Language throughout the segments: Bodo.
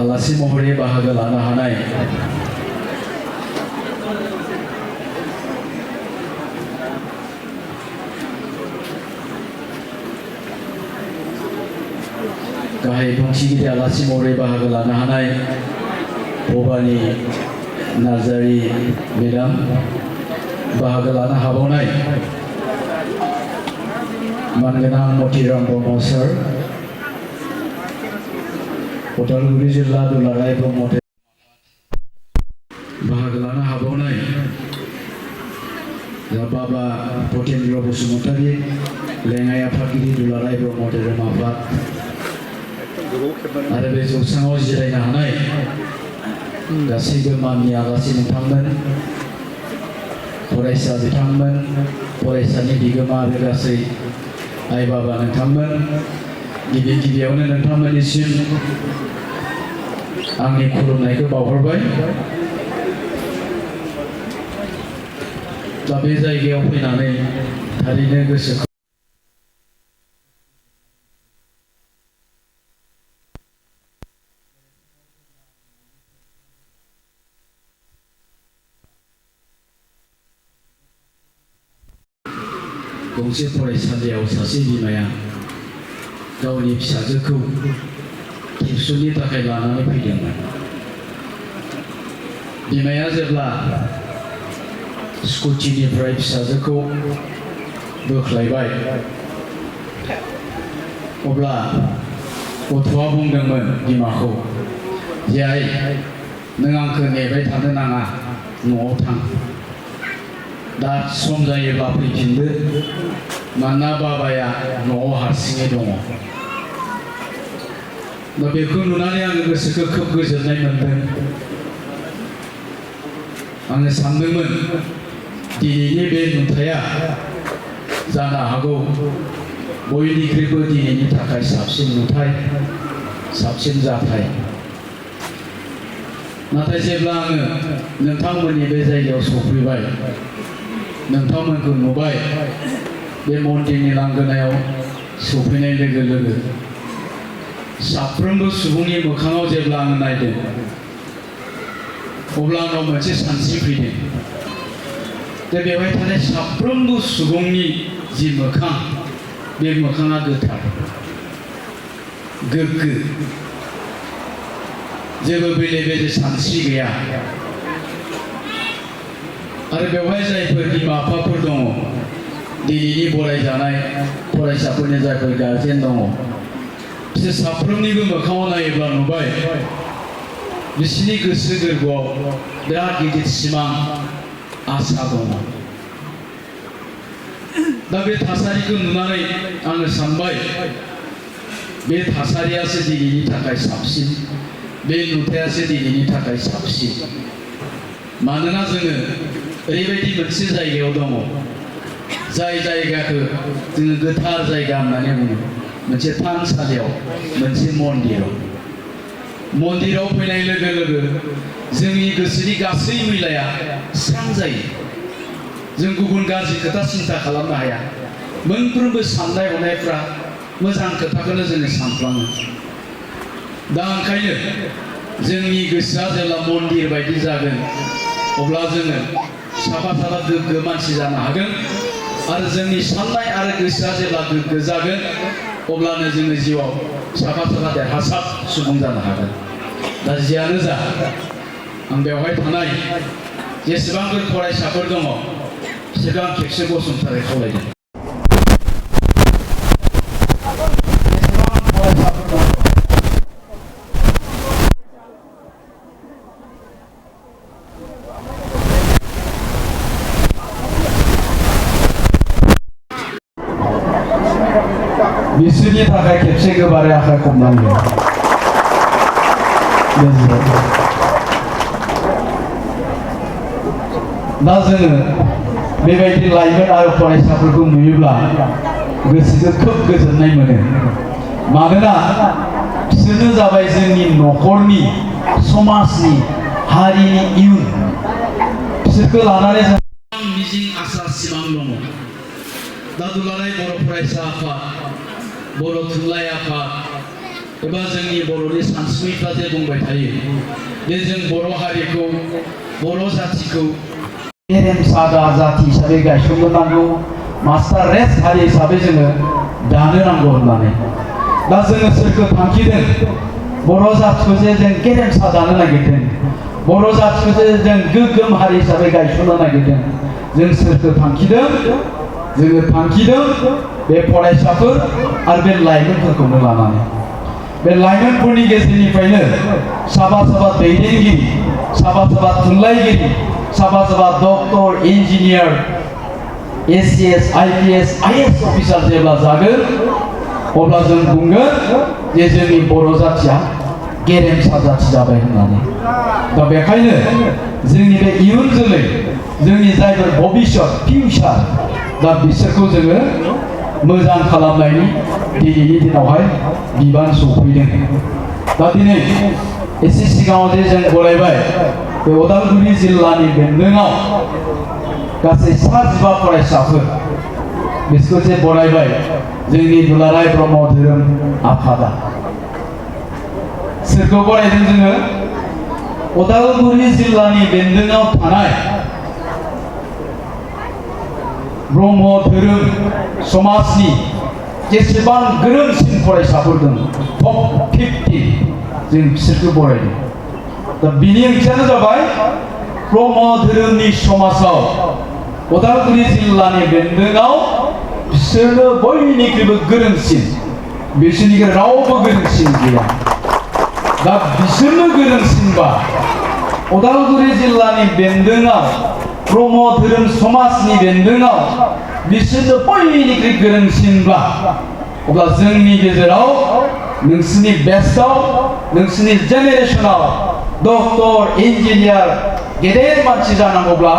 आलासि महरै बाहागो लानो हानाय गाहाय बुंथिगिरि आलासि महरै बाहागो लानो हानाय भबानी नार्जारी मेडाम बाहागो लानो हाबावनाय मानगोनां मतिराम ब्रह्म सार उदालगुरि जिल्ला दुलाराय ब्रह्म बाहागो लानो हाबावनाय बाबा भटेन्द्र बसुमतारी लेङाइ आफादगिरि दुलाराय ब्रह्म धोरोम आफाद आरो बे जौसाङाव जिरायनो हानाय गासैबो माननि आलासि नोंथांमोन फरायसा बिथांमोन फरायसानि बिगोमा आरो गासै आइ बाबा नोंथांमोन गिबियावनो नोंथांमोननिसिम आंनि खुलुमनायखौ बावहरबाय दा बे जायगायाव फैनानै थारैनो गोसोखौ गंसे फरायसालियाव सासे बिमाया गावनि फिसाजोखौ टिउसननि थाखाय लानानै फैदोंमोन। बिमाया जेब्ला स्कुटिनिफ्राय फिसाजोखौ बोख्लायबाय अब्ला गथ'आ बुंदोंमोन बिमाखौ जे आइ नों आंखौ नेबाय थानो नाङा न'आव थां दा सम जायोब्ला फैफिनदो मानोना बाबाया न'आव हारसिङै दङ। दा बेखौ नुनानै आङो गोसोखौ खोब गोजोननाय मोनदों। आङो सानदोंमोन दिनैनि बे नुथाया जानो हागौ बयनिख्रुइबो दिनैनि थाखाय साबसिन नुथाय साबसिन जाथाय। नाथाय जेब्ला आङो नोंथांमोननि बे जायगायाव सफैबाय नोंथांमोनखौ नुबाय बे मन्दिरनि लांगोनायाव सफैनाय लोगो लोगो साफ्रोमबो सुबुंनि मोखाङाव जेब्ला आङो नायदों अब्ला आंनाव मोनसे सानस्रि फैदों जे बेवहाय थानाय साफ्रोमबो सुबुंनि जि मोखां बे मोखाङा गोथार गोग्गो जेबो बेले बेजे सानस्रि गैया आरो बेवहाय जायफोर बिमा बिफाफोर दङ दिनैनि बरायजानाय फरायसाफोरनि जायफोर गार्जेन दङ बिसोर साफ्रोमनिबो मोखाङाव नायोब्ला नुबाय बिसोरनि गोसो गोरबोआव बिराद गिदिर सिमां आसा दङ। दा बे थासारिखौ नुनानै आङो सानबाय बे थासारियासो दिनैनि थाखाय साबसिन बे नुथायासो दिनैनि थाखाय साबसिन मानोना जोङो ओरैबायदि मोनसे जायगायाव दङ जाय जायगाखौ जोङो गोथार जायगा होननानै बुङो मोनसे थानसालियाव मोनसे मन्दिराव फैनाय लोगो लोगो जोंनि गोसोनि गासै मैलाया स्रां जायो। जों गुबुन गाज्रि खोथा सिन्था खालामनो हाया मोनफ्रोमबो साननाय हनायफ्रा मोजां खोथाखौनो जोङो सानफ्लाङो। दा ओंखायनो जोंनि गोसोआ जेब्ला मन्दिर बायदि जागोन अब्ला जोङो साफा साफा गोग्गो मानसि जानो हागोन आरो जोंनि साननाय आरो गोसोआ जेब्ला गोग्गो जागोन अब्लानो जोङो जिउआव साफा साफा देरहासार सुबुं जानो हागोन। दा जियानो जा आं बेवहाय थानाय जेसेबांफोर फरायसाफोर दङ बिसोरखौ आं खेबसे गसंथारै खावलायदों। बिसोरनि थाखाय खेबसे गोबारै आखाइ खबनांगौ। दा जोङो बेबायदि लाइमोन आरो फरायसाफोरखौ नुयोब्ला गोसोखौ खोब गोजोननाय मोनो मानोना बिसोरनो जाबाय जोंनि न'खरनि समाजनि हारिनि इयुन। बिसोरखौ लानानै जों मिजिं आसा सिमां दङ। दा दुलाराय बर' फरायसा आफाद बर' थुनलाइ आफाद एबा जोंनि बर'नि सानस्रिफ्रा जे बुंबाय थायो जे जों बर' हारिखौ बर' जातिखौ गेरेमसा जाति हिसाबै गायसननो नांगौ मास्टार रेस हारि हिसाबै जोङो दानो नांगौ होननानै दा जोङो सोरखौ थांखिदों बर' जातिखौ जे जों गेरेमसा दानो नागिरदों बर' जातिखौ जे जों गोग्गोम हारि हिसाबै गायसननो नागिरदों जों सोरखौ थांखिदों जोङो थांखिदों बे फरायसाफोर आरो बे लाइमोनफोरखौनो लानानै बे लाइमोनफोरनि गेजेरनिफ्रायनो साफा साफा दैदेनगिरि साफा साफा थुनलाइगिरि साफा साफा doctor engineer ACS IPS IAS officer जेब्ला जागोन अब्ला जों बुंगोन जे जोंनि बर' जातिया गेरेमसा जाति जाबाय होननानै दा बेखायनो जोंनि बे इयुन जोलै जोंनि जायफोर भबिष्यत फिउचार दा बिसोरखौ जोङो मोजां खालामनायनि दिनैनि दिनावहाय बिबान सफैदों दा दिनै एसे सिगाङाव जे जों बरायबाय बे उदालगुरि जिल्लानि बेन्दोङाव गासै 7 फरायसाफोर बिसोरखौ जे बरायबाय जोंनि दुलाराय ब्रह्म धोरोम आफादा सोरखौ बरायदों जोङो उदालगुरि जिल्लानि बेन्दोङाव थानाय ब्रह्म धोरोम समाजनि जेसेबां गोरोंसिन फरायसाफोर दं टप 50 जों बिसोरखौ बरायदों दा बिनि ओंथियानो जाबाय ब्रह्म धोरोमनि समाजाव उदालगुरि जिल्लानि बेन्दोङाव बिसोरनो बयनिख्रुइबो गोरोंसिन बिसोरनिख्रुइ रावबो गोरोंसिन गैया दा बिसोरनो गोरोंसिनबा उदालगुरि जिल्लानि बेन्दोङाव ब्रह्म धोरोम समाजनि बेन्दोङाव बिसोरनो बयनिख्रुइ गोरोंसिनब्ला अब्ला जोंनि गेजेराव नोंसोरनि बेस्टआव नोंसोरनि जेनेरेशनाव डक्टर इन्जिनियार गेदेर मानसि जानांगौब्ला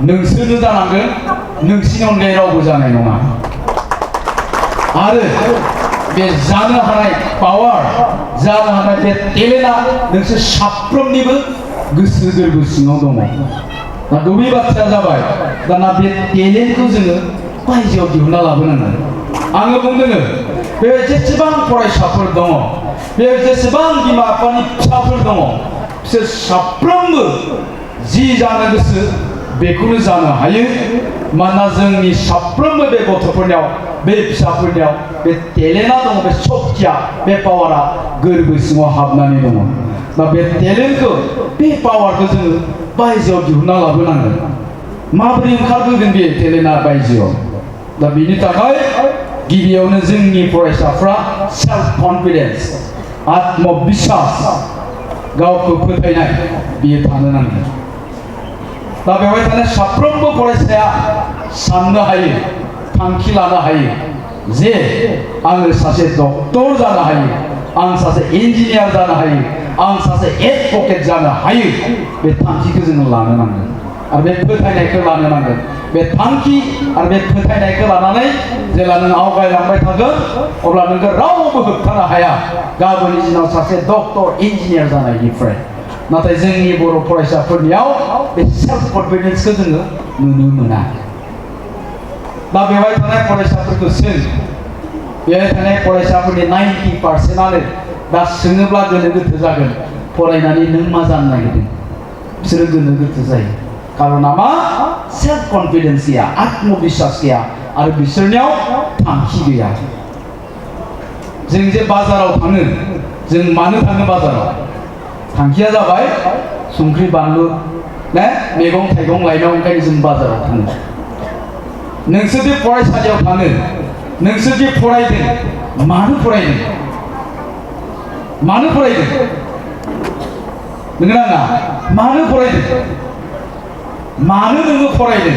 नोंसोरनो जानांगोन नोंसिनि अनगायै रावबो जानाय नङा आरो बे जानो हानाय पावार जानो हानाय बे टेलेन्टआ नोंसोर साफ्रोमनिबो गोसो गोरबो सिङाव दङ दा गुबै बाथ्राया जाबाय दाना बे टेलेन्टखौ जोङो बायजोआव दिहुनना लाबोनांगोन आङो बुंदों बे जेसेबां फरायसाफोर दङ बे जेसेबां बिमा बिफानि फिसाफोर दङ बिसोर साफ्रोमबो जि जानो गोसो बेखौनो जानो हायो मानोना जोंनि साफ्रोमबो बे गथ'फोरनियाव बे फिसाफोरनियाव बे टेलेन्टआ दङ बे शक्तिया बे पावारा गोरबो सिङाव हाबनानै दङ दा बे टेलेन्टखौ बे पावारखौ जोङो बायजोआव दिहुनना लाबोनांगोन माबोरै ओंखारबोगोन बे टेलेन्टआ बायजोआव दा बिनि थाखाय गिबियावनो जोंनि फरायसाफ्रा सेल्फ कन्फिडेन्स आत्मविश्वास गावखौ फोथायनाय बियो थानो नांगोन दा बेवहाय थानाय साफ्रोमबो फरायसाया साननो हायो थांखि लानो हायो जे आङो सासे डक्टर जानो हायो आं सासे इन्जिनियार जानो हायो आं सासे एडभकेट जानो हायो बे थांखिखौ जोङो लानो नांगोन आरो बे फोथायनायखौ लानो नांगोन बे थांखि आरो बे फोथायनायखौ लानानै जेब्ला नों आवगायलांबाय थागोन अब्ला नोंखौ रावबो होबथानो हाया गाबोननि दिनाव सासे डक्टर इन्जिनियार जानायनिफ्राय नाथाय जोंनि बर' फरायसाफोरनियाव बे सेल्फ कन्फिडेन्सखौ जोङो नुनो मोना दा बेवहाय थानाय फरायसाफोरखौ सों बेवहाय थानाय फरायसाफोरनि 90%आनो दा सोङोब्ला गोनो गोथो जागोन फरायनानै नों मा जानो नागिरदों बिसोरो गोनो गोथो जायो कारना मा सेल्फ कन्फिडेन्स गैया आत्मविश्वास गैया आरो बिसोरनियाव थांखि गैया जों जे बाजाराव थाङो जों मानो थाङो बाजाराव थांखिया जाबाय संख्रि बानलु मैगं थाइगं लायनायाव ओंखायनो जों बाजाराव थाङो नोंसोर जे फरायसालियाव थाङो नोंसोर जे फरायदों मानो फरायदों नोंगोना नङा मानो फरायदों मानो नोङो फरायदों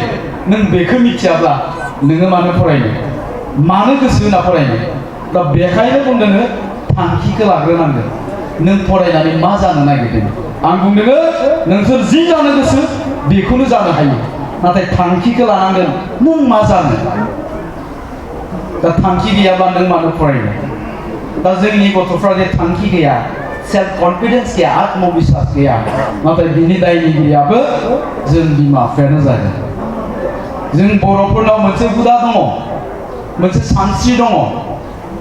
नों बेखौ मिथियाब्ला नोङो मानो फरायदों मानो गोसो होना फरायदों दा बेखायनो बुंदों थांखिखौ लाग्रोनांगोन नों फरायनानै मा जानो नागिरदों आं बुंदों नोंसोर जि जानो गोसो बेखौनो जानो हायो नाथाय थांखिखौ लानांगोन नों मा जानो दा थांखि गैयाब्ला नों मानो फरायनो दा जोंनि गथ'फ्रा जे थांखि गैया सेल्फ कन्फिडेन्स गैया आत्मविश्वास गैया नाथाय बिनि दायनिगिरियाबो जों बिमा बिफायानो जागोन जों बर'फोरनाव मोनसे हुदा दङ मोनसे सानस्रि दङ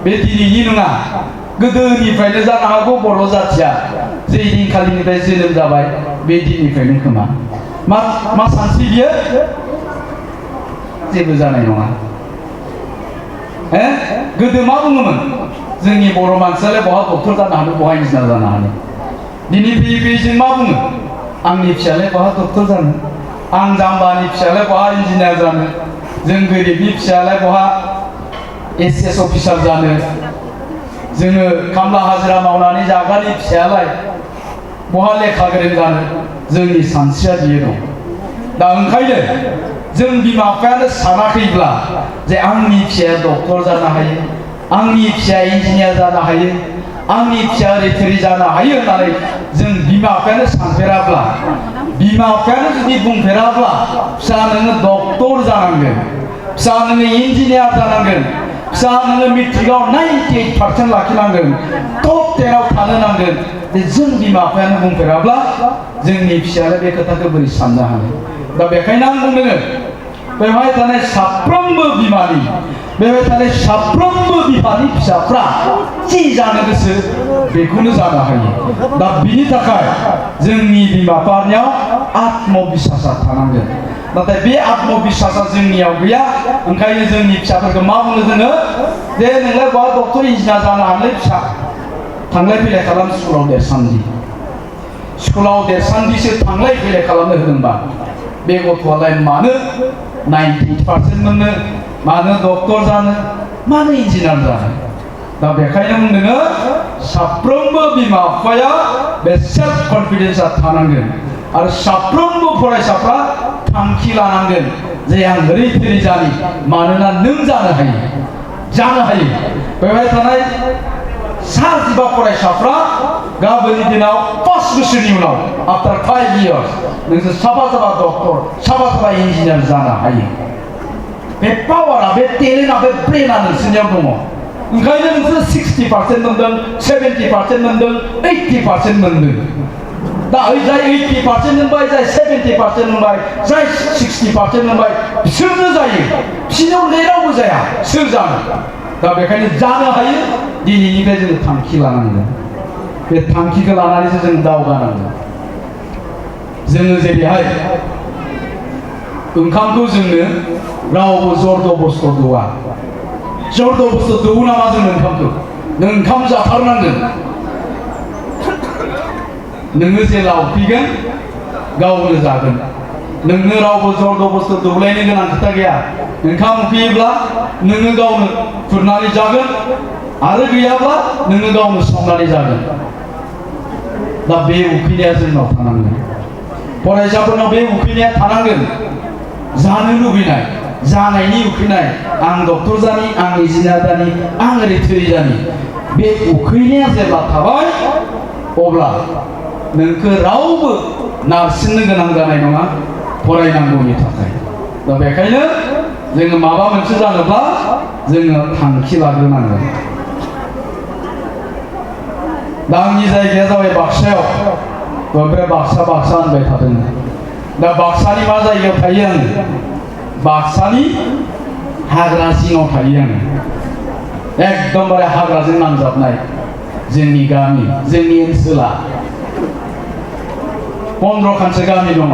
बे दिनैनि नङा गोदोनिफ्रायनो जानो हागौ बर' जाथिया जे दिनखालिनिफ्राय जोनोम जाबाय बे दिननिफ्रायनो खोमा मा सानस्रि बियो जेबो जानाय नङा गोदो मा बुङोमोन जोंनि बर' मानसियालाय बहा डक्टर जानो हानो बहा इन्जिनियार जानो हानो दिनै फैयै फैयै जों मा बुङो आंनि फिसालाय बहा डक्टर जानो आं जाम्बानि फिसालाय बहा इन्जिनियार जानो जों गोरिबनि फिसालाय बहा एसएस अफिसार जानो जोङो खामला हाजिरा मावनानै जाग्रानि फिसायालाय बहा लेखा गोरों जानो जोंनि सानस्रिया बियो दं दा ओंखायनो जों बिमा बिफायानो सानाखैब्ला जे आंनि फिसाया डक्टर जानो हायो आंनि फिसाया इन्जिनियार जानो हायो आंनि फिसाया ओरै थोरै जानो हायो होननानै जों बिमा बिफायानो सानफेराब्ला बिमा बिफायानो जुदि बुंफेराब्ला फिसा नोङो डक्टर जानांगोन फिसा नोङो इन्जिनियार जानांगोन फिसा नोङो मेट्रिकआव 98% लाखिनांगोन टप 10आव थानो नांगोन जों बिमा बिफायानो बुंफेराब्ला जोंनि फिसायालाय बे खोथाखौ बोरै साननो हानो दा बेखायनो आं बुंदों बेवहाय थानाय साफ्रोमबो बिमानि बेवहाय थानाय साफ्रोमबो बिफानि फिसाफ्रा जि जानो गोसो बेखौनो जानो हायो दा बिनि थाखाय जोंनि बिमा बिफानियाव आत्मबिश्वासा थानांगोन नाथाय बे आत्मबिश्वासा जोंनियाव गैया ओंखायनो जोंनि फिसाफोरखौ मा बुङो जोङो दे नोंलाय बहा डक्टर इन्जिनियार जानो हानाय फिसा थांलाय फैलाय खालाम स्कुलाव देरसान्दिसो थांलाय फैलाय खालामनो होदोंबा बे गथ'आलाय मानो 98% मोननो मानो डक्टर जानो मानो इन्जिनियार जानो दा बेखायनो बुंदोङो साफ्रोमबो बिमा बिफाया बे सेल्फ कनफिडेन्सआ थानांगोन आरो साफ्रोमबो फरायसाफ्रा थांखि लानांगोन जे आं ओरै थोरै जानि मानोना नों जानो हायो बेवहाय थानाय सा 15 फरायसाफ्रा गाबोननि दिनाव 5 बोसोरनि उनाव आफ्टार 5 years नोंसोर साफा डक्टर साफा इन्जिनियार जानो हायो बे पावारा बे टेलेन्टआ बे ब्रेनआ नोंसोरनियाव दङ ओंखायनो नोंसोर 60% मोनदों 70% मोनदों 80% मोनदों दा जाय 80% मोनबाय जाय 70% मोनबाय जाय 60% मोनबाय बिसोरनो जायो बिसोरनाव लेरावबो जाया सोर जानो दा बेखायनो जानो हायो दिनैनिफ्राय जों थांखि लानांगोन बे थांखिखौ लानानैसो जों दावगानांगोन जोङो जेरैहाय ओंखामखौ जोंनो रावबो जरदबस्थ' दौआ जरदबस्थ' दौओ नामा जों ओंखामखौ नों ओंखाम जाथारनांगोन नोङो जेला उखैगोन गावनो जागोन नोंनो रावबो जरदबस्थ' दौलायनो गोनां खोथा गैया ओंखाम उखैयोब्ला नोङो गावनो खुरनानै जागोन आरो गैयाब्ला नोङो गावनो संनानै जागोन दा बे उखैनाया जोंनाव थानांगोन फरायसाफोरनाव बे उखैनाया थानांगोन जानो लुबैनाय जानायनि उखैनाय आं डक्टर जानि आं इन्जिनियार जानि आं ओरै थोरै जानि बे उखैनाया जेब्ला थाबाय अब्ला नोंखौ रावबो नारसिननो गोनां जानाय नङा फरायनांगौनि थाखाय दा बेखायनो जोङो माबा मोनसे जानोब्ला जोङो थांखि लाग्रोनांगोन दा आंनि जायगाया जाबाय बाक्सायाव ओमफ्राय बाक्सा होनबाय थादों दा बाक्सानि मा जायगायाव थायो आङो बाक्सानि हाग्रा सिङाव थायो आङो एकदमबारे हाग्राजों नांजाबनाय जोंनि गामि जोंनि ओनसोला 15खानसो गामि दङ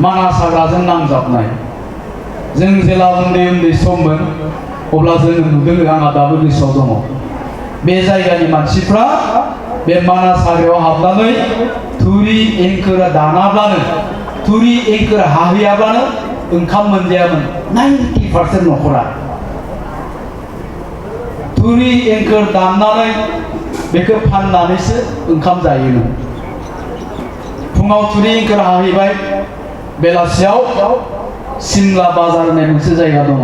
मानास हाग्राजों नांजाबनाय जों जेला उन्दै सममोन अब्ला जोङो नुदों आंहा दाबो गोसोआव दङ बे जायगानि मानसिफ्रा बे मानास हाग्रायाव हाबनानै थुरि एंखोर दानाब्लानो थुरि एंखोर हाहैयाब्लानो ओंखाम मोनजायामोन 90% न'खरा थुरि एंखोर दाननानै बेखौ फाननानैसो ओंखाम जायोमोन फुङाव थुरि एंखोर हाहैबाय बेलासियाव सिमला बाजार होननाय मोनसे जायगा दङ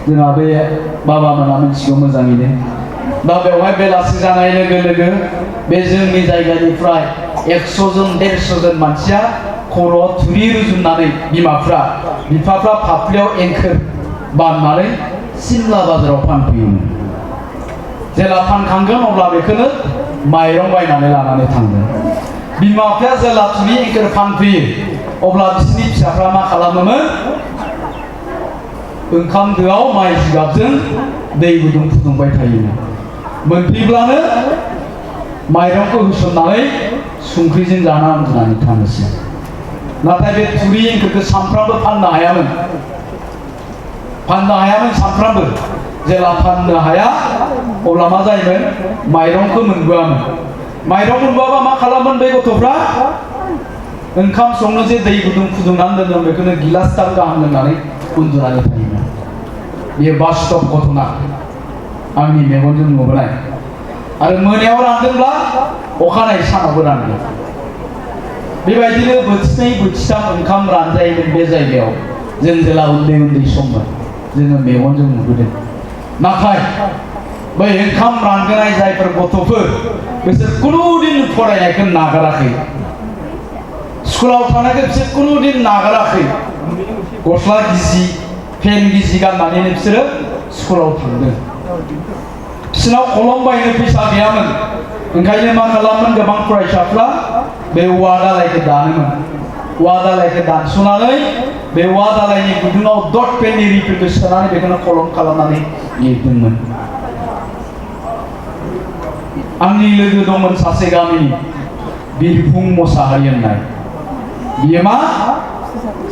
जोंहा बे बाबामोना मिथिगौ मोजाङैनो दा बेवहाय बेलासि जानाय लोगो लोगो बे जोंनि जायगानिफ्राय 100 जन 150 जन मानसिया खर'आव थुरि रुजुननानै बिफाफ्रा फाफ्लियाव एंखोर बाननानै सिमला बाजाराव फानफैयोमोन जेला फानखांगोन अब्ला बेखौनो माइरं बायनानै लानानै थांगोन बिमा बिफाया जेला थुरि एंखोर फानफैयो अब्ला बिसोरनि फिसाफ्रा मा खालामोमोन ओंखाम दोआव माइ जिगाबजों दै गुदुं फुदुंबाय थायोमोन मोनफैब्लानो माइरंखौ होसननानै संख्रिजों जाना उन्दुनानै थानोसै। नाथाय बे थुरि एंखुरखौ सानफ्रामबो फाननो हायामोन सानफ्रामबो। जेला फाननो हाया अब्ला मा जायोमोन, माइरंखौ मोनबोआमोन। माइरं मोनबोआबा मा खालामोन बे गथ'फ्रा, ओंखाम संनो जे दै गुदुं फुदुंनानै दोनदों बेखौनो गिलासथाम गाहाम लोंनानै उन्दुनानै थायोमोन। बेयो बास्तब घटना, आंनि मेगनजों नुबोनाय। आरो मोनायाव रानदोंब्ला अखानायै सानावबो रानदों। बेबायदिनो बोथिनै बोथिथाम ओंखाम रानजायोमोन बे जायगायाव। जों जेला उन्दै उन्दै सममोन जोङो मेगनजों नुबोदों। नाथाय बै ओंखाम रानगोनाय जायफोर गथ'फोर बिसोर कुनुदिन फरायनायखौ नागाराखै, स्कुलाव थानायखौ बिसोर कुनुदिन नागाराखै। गस्ला गिजि पेन गिजि गाननानैनो बिसोरो स्कुलाव थांदों। बिसोरनाव कलम बायनो फैसा गैयामोन, ओंखायनो मा खालामोन गोबां फरायसाफ्रा बे औवा दालायखौ दानोमोन। औवा दालायखौ दानस'नानै बे औवा दालायनि गुदुङाव डट पेननि रिफिलखौ सोनानै बेखौनो कलम खालामनानै लिरदोंमोन। आंनि लोगो दंमोन सासे गामिनि बिरफुं मोसाहारि होननाय। बियो मा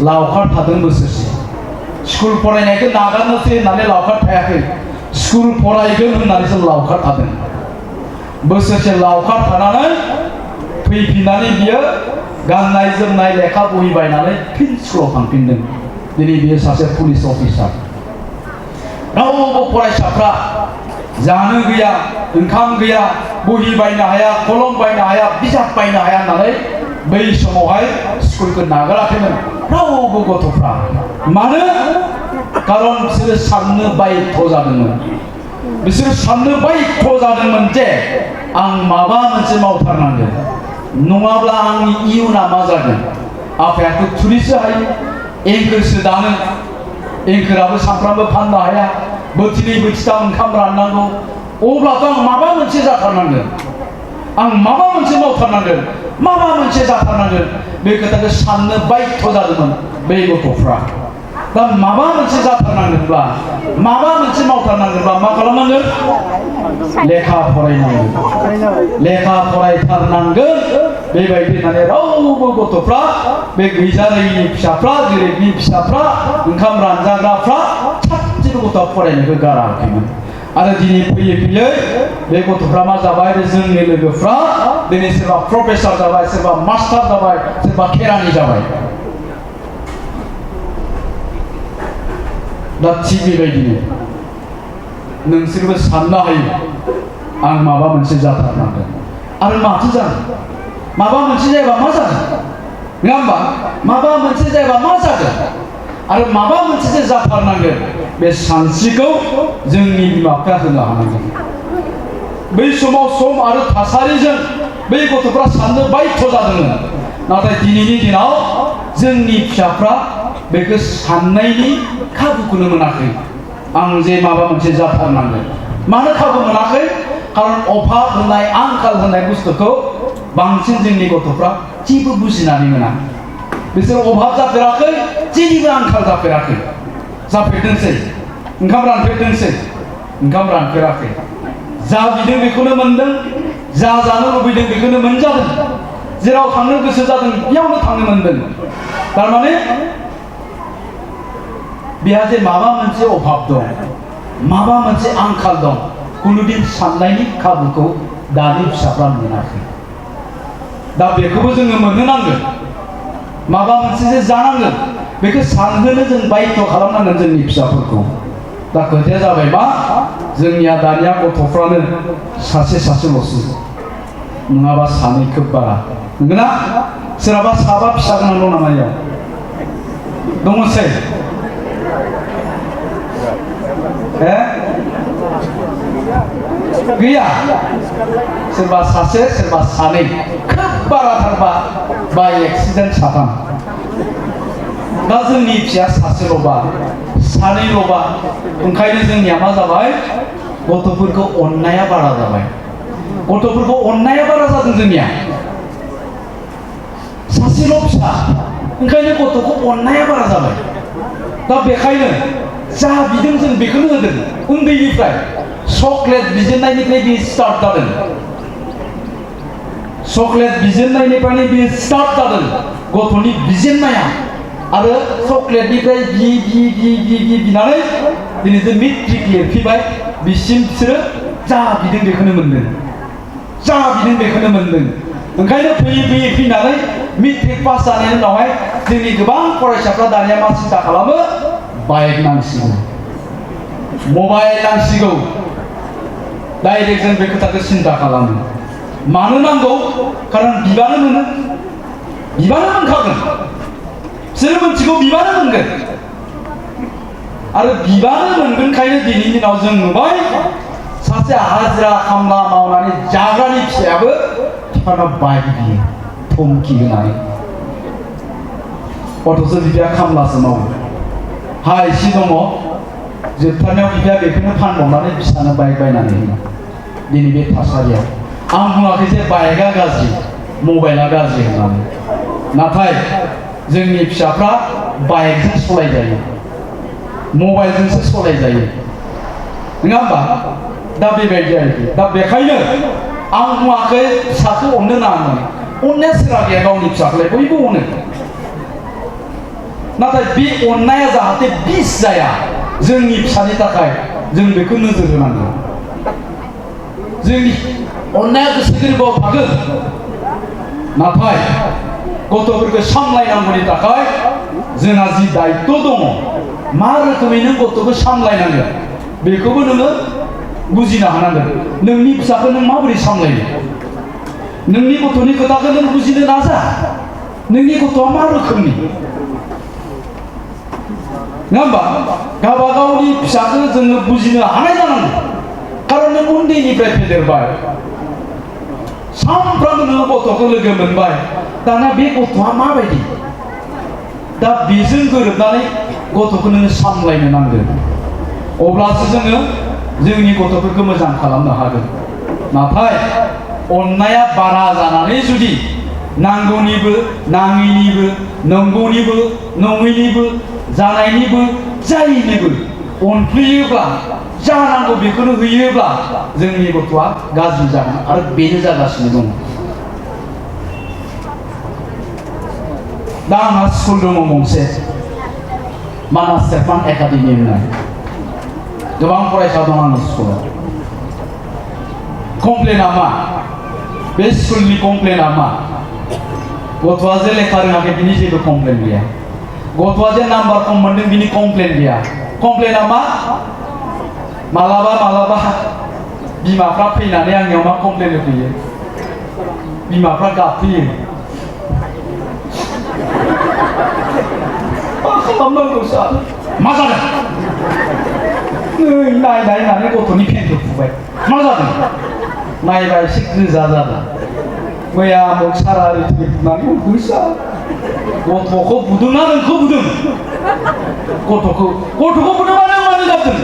लावखार थादों बोसोरसे। स्कुल फरायनायखौ नागारनोसै होननानै लावखार थायाखै, स्कुल फरायगोन होननानैसो लावखार थादों। बोसोरसे लावखार थानानै फैफिननानै बियो गाननाय जोमनाय लेखा बहि बायनानै फिन स्कुलाव थांफिनदों। दिनै बियो सासे पुलिस अफिसार। रावबो फरायसाफ्रा जानो गैया, ओंखाम गैया, बहि बायनो हाया, कलम बायनो हाया, बिजाब बायनो हाया होननानै बै समावहाय स्कुलखौ नागाराखैमोन रावबो गथ'फ्रा। मानो? खारन बिसोरो साननो बायध' जादोंमोन। बिसोरो साननो बायध' जादोंमोन जे आं माबा मोनसे मावथारनांगोन, नङाब्ला आंनि इयुना मा जागोन। आफायाथ' थुरिसो हायो, एंखुरसो दानो, एंखुराबो सानफ्रामबो फाननो हाया, बोथिनै बोथिथाम ओंखाम राननांगौ। अब्लाथ' आं माबा मोनसे जाथारनांगोन, आं माबा मोनसे मावथारनांगोन, माबा मोनसे जाथारनांगोन। बे खोथाखौ साननो बायध' जादोंमोन बै गथ'फ्रा। दा माबा मोनसे जाथारनांगोनब्ला, माबा मोनसे मावथारनांगोनब्ला मा खालामनांगोन? लेखा फरायनांगोन, लेखा फरायथारनांगोन। बेबायदि होननानै रावबो गथ'फ्रा, बे गैजारोङिनि फिसाफ्रा, गोरिबनि फिसाफ्रा, ओंखाम रानजाग्राफ्रा सासेबो गथ'आ फरायनायखौ गाराखैमोन। आरो दिनै फैयै फैयै बे गथ'फ्रा मा जाबाय, जोंनि लोगोफ्रा दिनै सोरबा प्रफेसर जाबाय, सोरबा मास्टार जाबाय, सोरबा खेरानि जाबाय। दा थिग बेबायदिनो नोंसोरबो साननो हायो आं माबा मोनसे जाथारनांगोन। आरो माथो जागोन? माबा मोनसे जायोबा मा जागोन? नङा होमबा? माबा मोनसे जायोबा मा जागोन? आरो माबा मोनसे जे जाथारनांगोन, बे सानस्रिखौ जोंनि बिमा-बिफाया होनो हानांगोन। बै समाव सम आरो थासारिजों बै गथ'फ्रा साननो बायध' जादोंमोन। नाथाय दिनैनि दिनाव जोंनि फिसाफ्रा बेखौ साननायनि खाबुखौनो मोनाखै। आं जे माबा मोनसे जाथारनांगोन। मानो खाबु मोनाखै? खारन अभाब होनाय, आंखाल होनाय बुस्थुखौ बांसिन जोंनि गथ'फ्रा जेबो बुजिनानै मोना। बिसोर अभाब जाफेराखै, जेनिबो आंखाल जाफेराखै। जाफेरदोंसै, ओंखाम रानफेरदोंसै, ओंखाम रानफेराखै। जा बिदों बेखौनो मोनदों, जा जानो लुबैदों बेखौनो मोनजादों, जेराव थांनो गोसो जादों बेयावनो थांनो मोनदों। थारमाने बेहा जे माबा मोनसे अभाब दं, माबा मोनसे आंखाल दं, कुनुदिन साननायनि खाबुखौ दानि फिसाफ्रा मोनाखै। दा बेखौबो जोङो मोननो नांगोन। माबा मोनसे जे जानांगोन बेखौ सानहोनो जों बायध' खालामनांगोन जोंनि फिसाफोरखौ। दा खोथाया जाबाय मा, जोंनिया दानिया गथ'फ्रानो सासे सासेल'सो, नङाबा सानै खोब बारा। नंगौना? सोरहाबा साबा फिसा गोनां दं नामा इयाव? दङसै? गैया? सोरबा सासे, सोरबा सानै, खोब बाराथारबा बाय एक्सिडेन्ट साथाम। दा जोंनि फिसाया सासेल'बा, सानैल'बा, ओंखायनो जोंनिया मा जाबाय, गथ'फोरखौ अननाया बारा जाबाय। गथ'फोरखौ अननाया बारा जादों जोंनिया। सासेल' फिसा, ओंखायनो गथ'खौ अननाया बारा जाबाय। दा बेखायनो जा बिदों जों बेखौनो होदों उन्दैनिफ्राय। चकलेट बिजेननायनिफ्राय बे स्टार्ट जादों चकलेट बिजेननायनिफ्रायनो बे स्टार्ट जादों गथ'नि बिजेननाया आरो चकलेटनिफ्राय बिनानै दिनै जे मेट्रिक लिरफैबाय बिसिम बिसोरो जा बिदों बेखौनो मोनदों जा बिदों बेखौनो मोनदों ओंखायनो फैयै फैनानै मेट्रिक पास जानायनि उनावहाय जोंनि गोबां फरायसाफ्रा दानिया मा सिन्था खालामो बाइक नांसिगौ मबाइल नांसिगौ डाइरेक्ट जों बे खोथाखौ सिन्ता खालामो मानो नांगौ खारन बिबानो मोनो बिबानो मोनखागोन बिसोरो मोनथिगौ बिबानो मोनगोन आरो बिबानो मोनगोनखायनो दिनैनि दिनाव जों नुबाय सासे हाजिरा खामला मावनानै जाग्रानि फिसायाबो बिफानाव बाइक बियो धमकी होनानै अथ'स' बिफाया खामलासो मावो हा एसे दङ जोबथारनायाव बिफाया बेखौनो फानबावनानै बिसानो बाइक बायनानै होयो दिनै बे थासारियाव आं बुङाखै जे बाइकआ गाज्रि मबाइलआ गाज्रि होननानै नाथाय जोंनि फिसाफ्रा बाइकजों सलायजायो मबाइलजोंसो सलायजायो नङा होमबा दा बेबायदि आरोखि दा बेखायनो आं बुङाखै फिसाखौ अननो नाङा अननाया सोरहा गैया गावनि फिसाखौलाय बयबो अनो नाथाय बे अननाया जाहाथे बिस जाया जोंनि फिसानि थाखाय जों बेखौ नोजोर होनांगौ जोंनि अननाया गोसो गोरबोआव थागोन नाथाय गथ'फोरखौ सामलायनांगौनि थाखाय जोंहा जि दायित्व दङ मा रोखोमै नों गथ'खौ सामलायनांगोन बेखौबो नोङो बुजिनो हानांगोन नोंनि फिसाखौ नों माबोरै सामलायो नोंनि गथ'नि खोथाखौ नों बुजिनो नाजा नोंनि गथ'आ मा रोखोमनि नङा होमबा गावबा गावनि फिसाखौ जोङो बुजिनो हानाय जानांगौ खारन नों उन्दैनिफ्राय फेदेरबाय सानफ्रामबो नोङो गथ'खौ लोगो मोनबाय दाना बे गथ'आ माबायदि दा बेजों गोरोबनानै गथ'खौ नोङो सामलायनो नांगोन अब्लासो जोङो जोंनि गथ'फोरखौ मोजां खालामनो हागोन नाथाय अननाया बारा जानानै जुदि नांगौनिबो नाङैनिबो नंगौनिबो नङैनिबो जानायनिबो जायैनिबो अनफ्लेयोब्ला जा नांगौ बेखौनो होयोब्ला जोंनि गथ'आ गाज्रि जागोन आरो बेनो जागासिनो दं दा आंहा स्कुल दङ गंसे मानास सेरफां एकाडेमि होननाय गोबां फरायसा दं आंनि स्कुलाव कमप्लेना मा बे स्कुलनि कमप्लेना मा गथ'आ जे लेखा रोङाखै बिनि जेबो कमप्लेन गैया गथ'आ जे नाम्बार खम मोनदों बिनि कमप्लेन गैया कमप्लेना मा मालाबा बिमाफ्रा फैनानै आंनियाव मा कमप्लेन होफैयो बिमाफ्रा गाबफैयो मा खालामनांगौ सार मा जादों नै नायनानै गथ'नि पेन्टखौ फुबाय मा जादों नायबा एसे गोजा जादों मैया आमुक सारा ओरै बुनानै गोसा गथ'खौ बुदोंना नोंखौ बुदों गथ'खौ बुदोंबा नों मानो गाबदों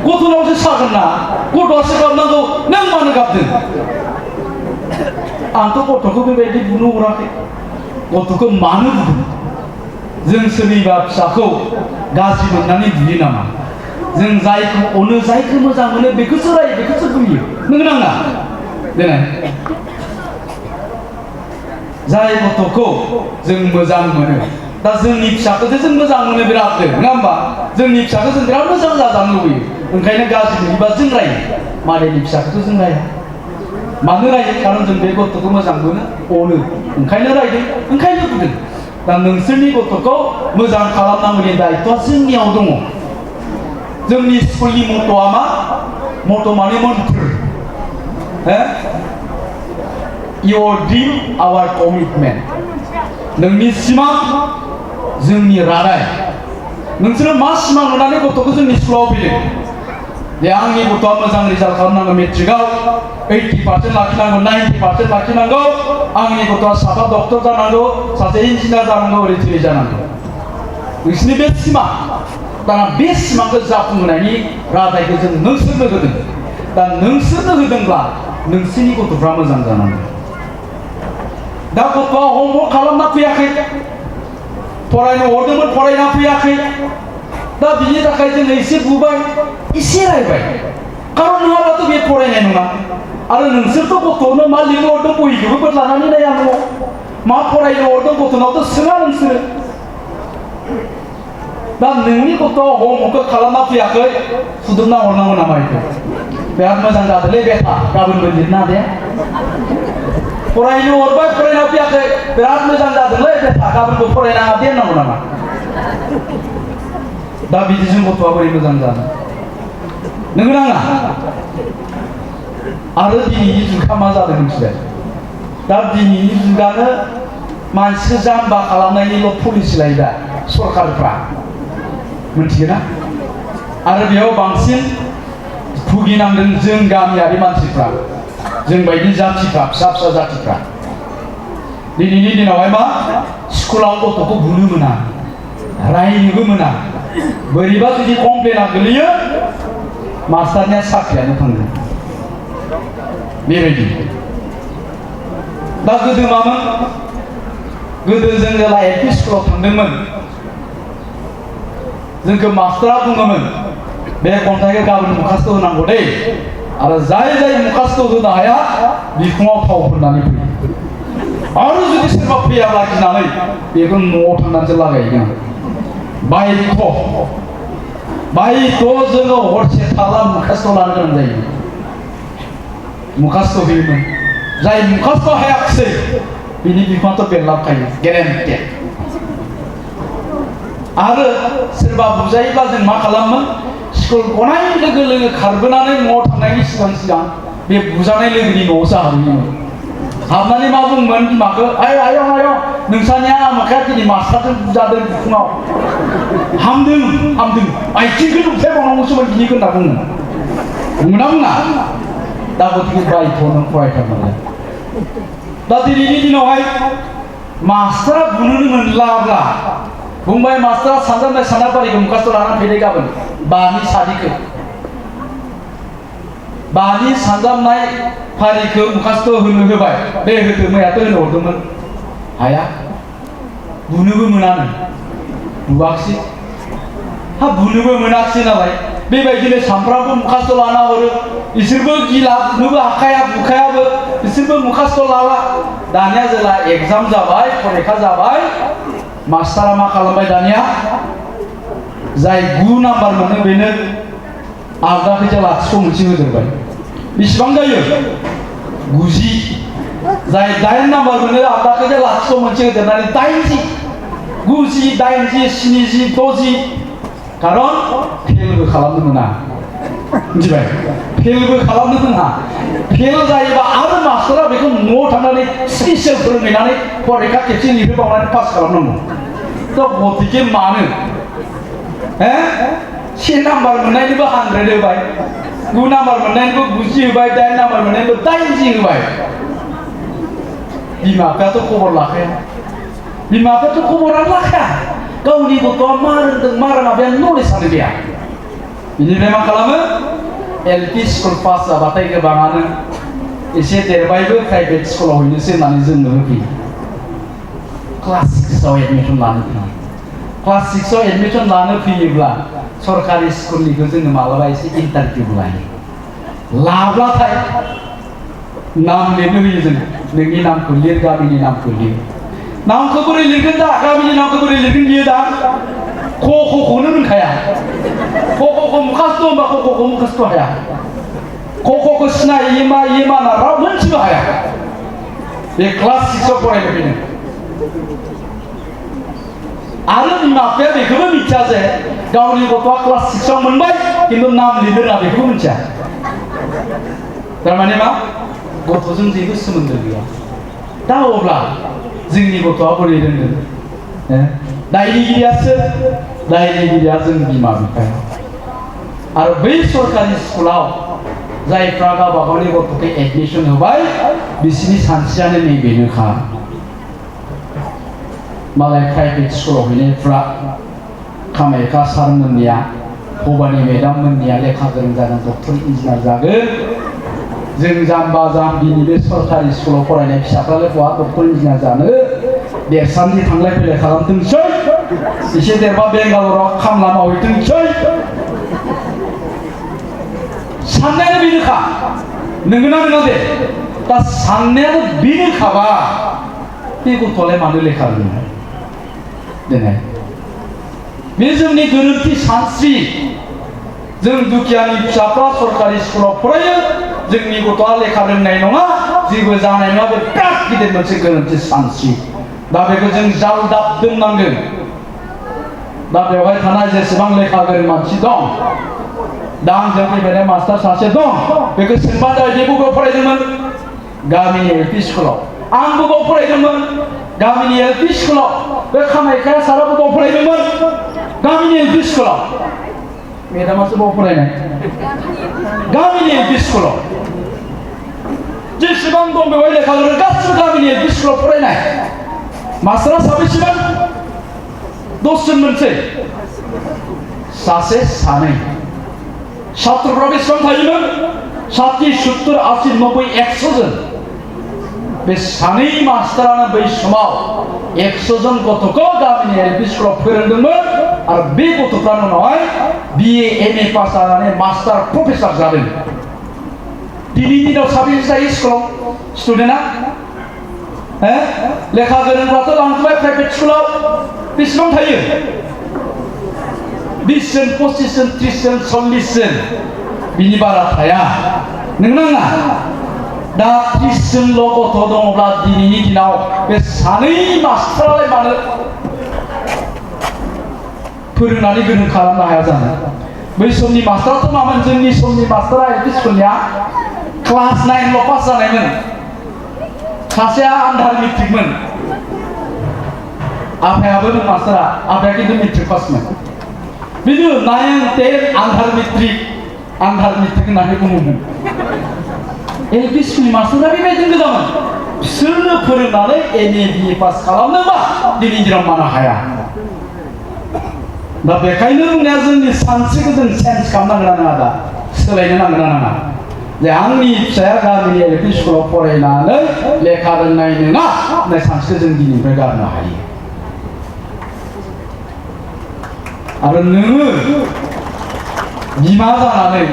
गथ'नावसो सागोन ना गथ'आसो गाबनांगौ नों मानो गाबदों आंथ' गथ'खौ बेबायदि बुनो हराखै गथ'खौ मानो बुदों जों सोरनिबा फिसाखौ गाज्रि मोननानै बुयो नामा जों जायखौ अनो जायखौ मोजां मोनो बेखौसो रायो बेखौसो बुयो नों नाङा देनाय जाय गथ'खौ जों मोजां मोनो दा जोंनि फिसाखौसो जों मोजां मोनो बिराद नङा होमबा जोंनि फिसाखौ जों बिराद मोजां जाजानो लुबैयो ओंखायनो गाज्रि नुयोबा जों रायो मालायनि फिसाखौथ' जों राया मानो रायो खारन जों बे गथ'खौ मोजां मोनो अनो ओंखायनो रायदों ओंखायनो बुदों दा नोंसोरनि गथ'खौ मोजां खालामनांगौनि दायित्वआ जोंनियाव दङ जोंनि स्कुलनि मट'आ मा मट' माने मन्त्र Your dream, our commitment. नोंनि सिमां जोंनि रादाय नोंसोरो मा सिमां नुनानै गथ'खौ जोंनि स्कुलाव फैदों जे आंनि गथ'आ मोजां रिजाल्ट खालामनांगौ मेट्रिकआव 80% लाखिनांगौ 90% लाखिनांगौ आंनि गथ'आ सासे डक्टर जानांगौ सासे इन्जिनियार जानांगौ ओरै जानांगौ नोंसोरनि बे सिमां दाना बे सिमांखौ जाफुंहोनायनि रादायखौ जों नोंसोरनो होदों दा नोंसोरनो होदोंब्ला नोंसोरनि गथ'फ्रा मोजां जानांगौ दा गथ'आ हमवर्क खालामना फैयाखै फरायनो हरदोंमोन फरायना फैयाखै दा बिनि थाखाय जों एसे बुबाय एसे रायबाय खारन नङाबाथ' बे फरायनाय नङा आरो नोंसोरथ' गथ'नो मा लिरनो हरदों बहिखौबो लानानै नाया न'आव मा फरायनो हरदों गथ'नावथ' सोङा नोंसोरो दा नोंनि गथ'आ हमवर्कखौ खालामना फैयाखै सुदुमना हरनांगौ नामा बेखौ बिराद मोजां जादोंलै बेटा गाबोनबो लिरना दे फरायनो हरबाय फरायना फैयाखै बिराद मोजां जादोंलै बेटा गाबोनबो फरायनाङा दे होननांगौ नामा दा बिदिजों गथ'आ बोरै मोजां जानो नोंगौ नाङा आरो दिनैनि जुगा मा जादों मिथिबाय दा दिनैनि जुगानो मानसिखौ जाम्बा खालामनायनिल' पलिसि लायोदा सरकारफ्रा मिथिगोन ना आरो बेयाव बांसिन भुगिनांदों जों गामियारि मानसिफ्रा जों बायदि जाथिफ्रा फिसा फिसा जाथिफ्रा दिनैनि दिनावहाय मा स्कुलाव गथ'खौ बुनो मोना रायनोबो मोना बोरैबा जुदि कमप्लेना गोलैयो मास्टारनिया साख्रियानो थांगोन बेबायदि दा गोदो मामोन गोदो जों जेला एलपि स्कुलाव थांदोंमोन जोंखौ मास्टारा बुङोमोन बे खन्थाइखौ गाबोन मुखास्त होनांगौ दे आरो जाय जाय मुखास्त होनो हाया बिखुङाव थाव फोननानै फैयो आरो जुदि सोरबा फैयाब्ला गिनानै बेखौ न'आव थांनानैसो लागायहैगोन बायथ' जोङो हरसे थाला मुखास्त लानो गोनां जायो मुखास्त होयोमोन जाय मुखास्त हायाखिसै बिनि बिफाङाथ' बेरलाबखायो गेरेन्टे आरो सोरबा बुजायोब्ला जों मा खालामोन स्कुल गनाय लोगो लोगो खारबोनानै न'आव थांनायनि सिगां बे बुजानाय लोगोनि न'आवसो हाबहैयोमोन हाबनानै मा बुंमोन बिमाखौ आयं नोंसानिया आमोखाया दिनै मास्टारजों बुजादों बिखुङाव हामदों आथिंखौ नुफेरबावनांगौसोमोन बिनि होनना बुङो बुङोना बुङा दा गतिके बायथ' नों फरायथारनांगोन दा दिनैनि दिनावहाय मास्टारा बुनोनो मोनलाब्ला बुंबाय मास्टारा सानजानाय सानाबारिखौ मुखास्त लानानै फैदो गाबोन बानि सानजाबनाय फारिखौ मुखास्त होनो होबाय बे होदो मैयाथ' होनो हरदोंमोन हाया बुनोबो मोनानो बुवाखिसै बुनोबो मोनाखिसै नालाय बेबायदिनो सामफ्रामबो मुखास्त लाना हरो इसोरबो गिला बुनोबो हाखाया बुखायाबो इसोरबो मुखास्त लाला दानिया जेला एग्जाम जाबाय फरिखा जाबाय मास्टारा मा खालामबाय दानिया जाय 9 नाम्बार मोनो बेनो आगदाखैजा लाथिख' मोनसे होदेरबाय बेसेबां जायो 90 जाय 8 नाम्बार मोनो आगदाखैजा लाथिख' मोनसे होदेरनानै 80 90 80 70 60 खारन फेलबो खालामनो मोना मिथिबाय फेलबो खालामनो मोना फेल जायोबा आरो मास्टारा बेखौ न'आव थांनानै स्पेसियेल फोरोंहैनानै फरिखा खेबसे लिरहोबावनानै पास खालामनांगौ दा गतिके मानो 10 नाम्बार मोननायनिबो 100 होबाय 9 नाम्बार मोननायनिबो 90 होबाय 8 नाम्बार मोननायनिबो 80 होबाय बिमा बिफायाथ' खबर लाखाया बिमा बिफायाथ' खबरानो लाखाया गावनि गथ'आ मा रोंदों मा रोङा बे नलेजआनो गैया बिनिफ्राय मा खालामो एलपि स्कुल पास जाबाथाय गोबाङानो एसे देरबायबो प्राइभेट स्कुलाव हैनोसै होननानै जोंनो होफैयो क्लास 6आव एडमिसन लानो फैयो क्लास 6आव एडमिसन लानो फैयोब्ला सरकारि स्कुलनिखौ जोङो मालाबा एसे इन्टारभिउ लायो लाब्लाथाय नाम लिरनो होयो जों नोंनि नामखौ लिर गामिनि नामखौ लिर नामखौ बोरै लिरगोन दा गामिनि नामखौ बोरै लिरगोन बियो दा ख'खौनो रोंखाया ख'खौ मुखास्त होनबा ख'खौ मुखास्त हाया ख'खौ सिनाय इमा ना राव मोनसेबो हाया बे क्लास 6आव फरायनो फैदों आरो बिमा बिफाया बेखौबो मिथिया जे गावनि गथ'आ क्लास 6आव मोनबाय खिन्थु नाम लिरनो रोङा बेखौबो मिथिया थारमाने मा गथ'जों जेबो सोमोन्दो गैया दा अब्ला जोंनि गथ'आ बोरै रोंगोन दायनिगिरिया जों बिमा बिफाया आरो बै सरकारि स्कुलाव जायफ्रा गावबा गावनि गथ'खौ एडमिसन होबाय बिसोरनि सानस्रियानो नैबेनोखा मालाय प्राइभेट स्कुलाव हैनायफ्रा कामाख्या सारमोननिया भबानि मेडाम मोननिया लेखा गोरों जागोन डक्टर इन्जिनियार जागोन जों जाम्बा जाम्बिनि बे सरकारि स्कुलाव फरायनाय फिसाफ्रालाय बहा डक्टर इन्जिनियार जानो देरसानदि थांलाय फैलाय खालामथोंसै एसे देरबा बेंगालराव खामला मावहैथोंसै साननायानो बेनोखा नोंगोना नङा दे दा साननायानो बेनोखाबा बे गथ'आलाय मानो लेखा रोङो दिनै बे जोंनि गोरोन्थि सानस्रि जों दुखियानि फिसाफ्रा सरकारि स्कुलाव फरायो जोंनि गथ'आ लेखा रोंनाय नङा जेबो जानाय नङा बे बिराद गिदिर मोनसे गोरोन्थि सानस्रि दा बेखौ जों जालदाब दोननांगोन दा बेवहाय थानाय जेसेबां लेखा गोरों मानसि दं दा आंजों फैबाय मास्टार सासे दं बेखौ सोंबा जाबाय बे बबेयाव फरायदोंमोन गामिनि एलपि स्कुलाव आं बबेयाव फरायदोंमोन गामिनि एलपि स्कुलाव बे कामाख्या सारा बबेयाव फरायदोंमोन गामिनि एलपि स्कुलाव मेदामासो बबेयाव फरायनाय गामिनि एलपि स्कुलाव जेसेबां दं बेवहाय लेखा गोरों गासिबो गामिनि एलपि स्कुलाव फरायनाय मास्टारा साबेसेमोन 10 जन मोनसै सासे सानै छात्रफ्रा बेसेबां थायोमोन 60 70 80 90 100 जन बे सानै मास्टारानो बै समाव 100 जन गथ'खौ गामिनि एलपि स्कुलाव फोरोंदोंमोन आरो बे गथ'फ्रानो उनावहाय BA MA पास जानानै मास्टार प्रफेसार जादों दिनैनि दिनाव साबेसे जायो स्कुलाव स्टुडेन्टआ लेखा गोरोंफ्राथ' लांजोबबाय प्राइभेट स्कुलाव बेसेबां थायो 20 जन 25 जन 30 जन 40 जन बिनि बारा थाया नोंना दा 30 जनल' गथ' दङब्ला दिनैनि दिनाव बे सानै मास्टारालाय मानो फोरोंनानै गोरों खालामनो हाया जानो बै समनि मास्टाराथ' मामोन जोंनि समनि मास्टारा एलपि स्कुलनिया क्लास 9ल' पास जानायमोन सासेया आन्दार मेट्रिकमोन आफायाबो मास्टारा आफाया खिन्थु मेट्रिक पासमोन बिदिनो 9 10 आन्दार मेट्रिक होननानै बुङोमोन एलपि स्कुलनि मास्टारा बेबायदिनो गोजामोन बिसोरनो फोरोंनानै MA BA पास खालामनोबा दिनैनि दिनाव मानो हाया दा बेखायनो बुंनाया जोंनि सानस्रिखौ जों चेन्ज खालामनांगोन ना दा सोलायनो नांगोन ना नाङा जे आंनि फिसाया गामिनि एलपि स्कुलाव फरायनानै लेखा रोंनाय नङा होननाय सानस्रिखौ जों दिनैनिफ्राय गारनो हायो आरो नोङो बिमा जानानै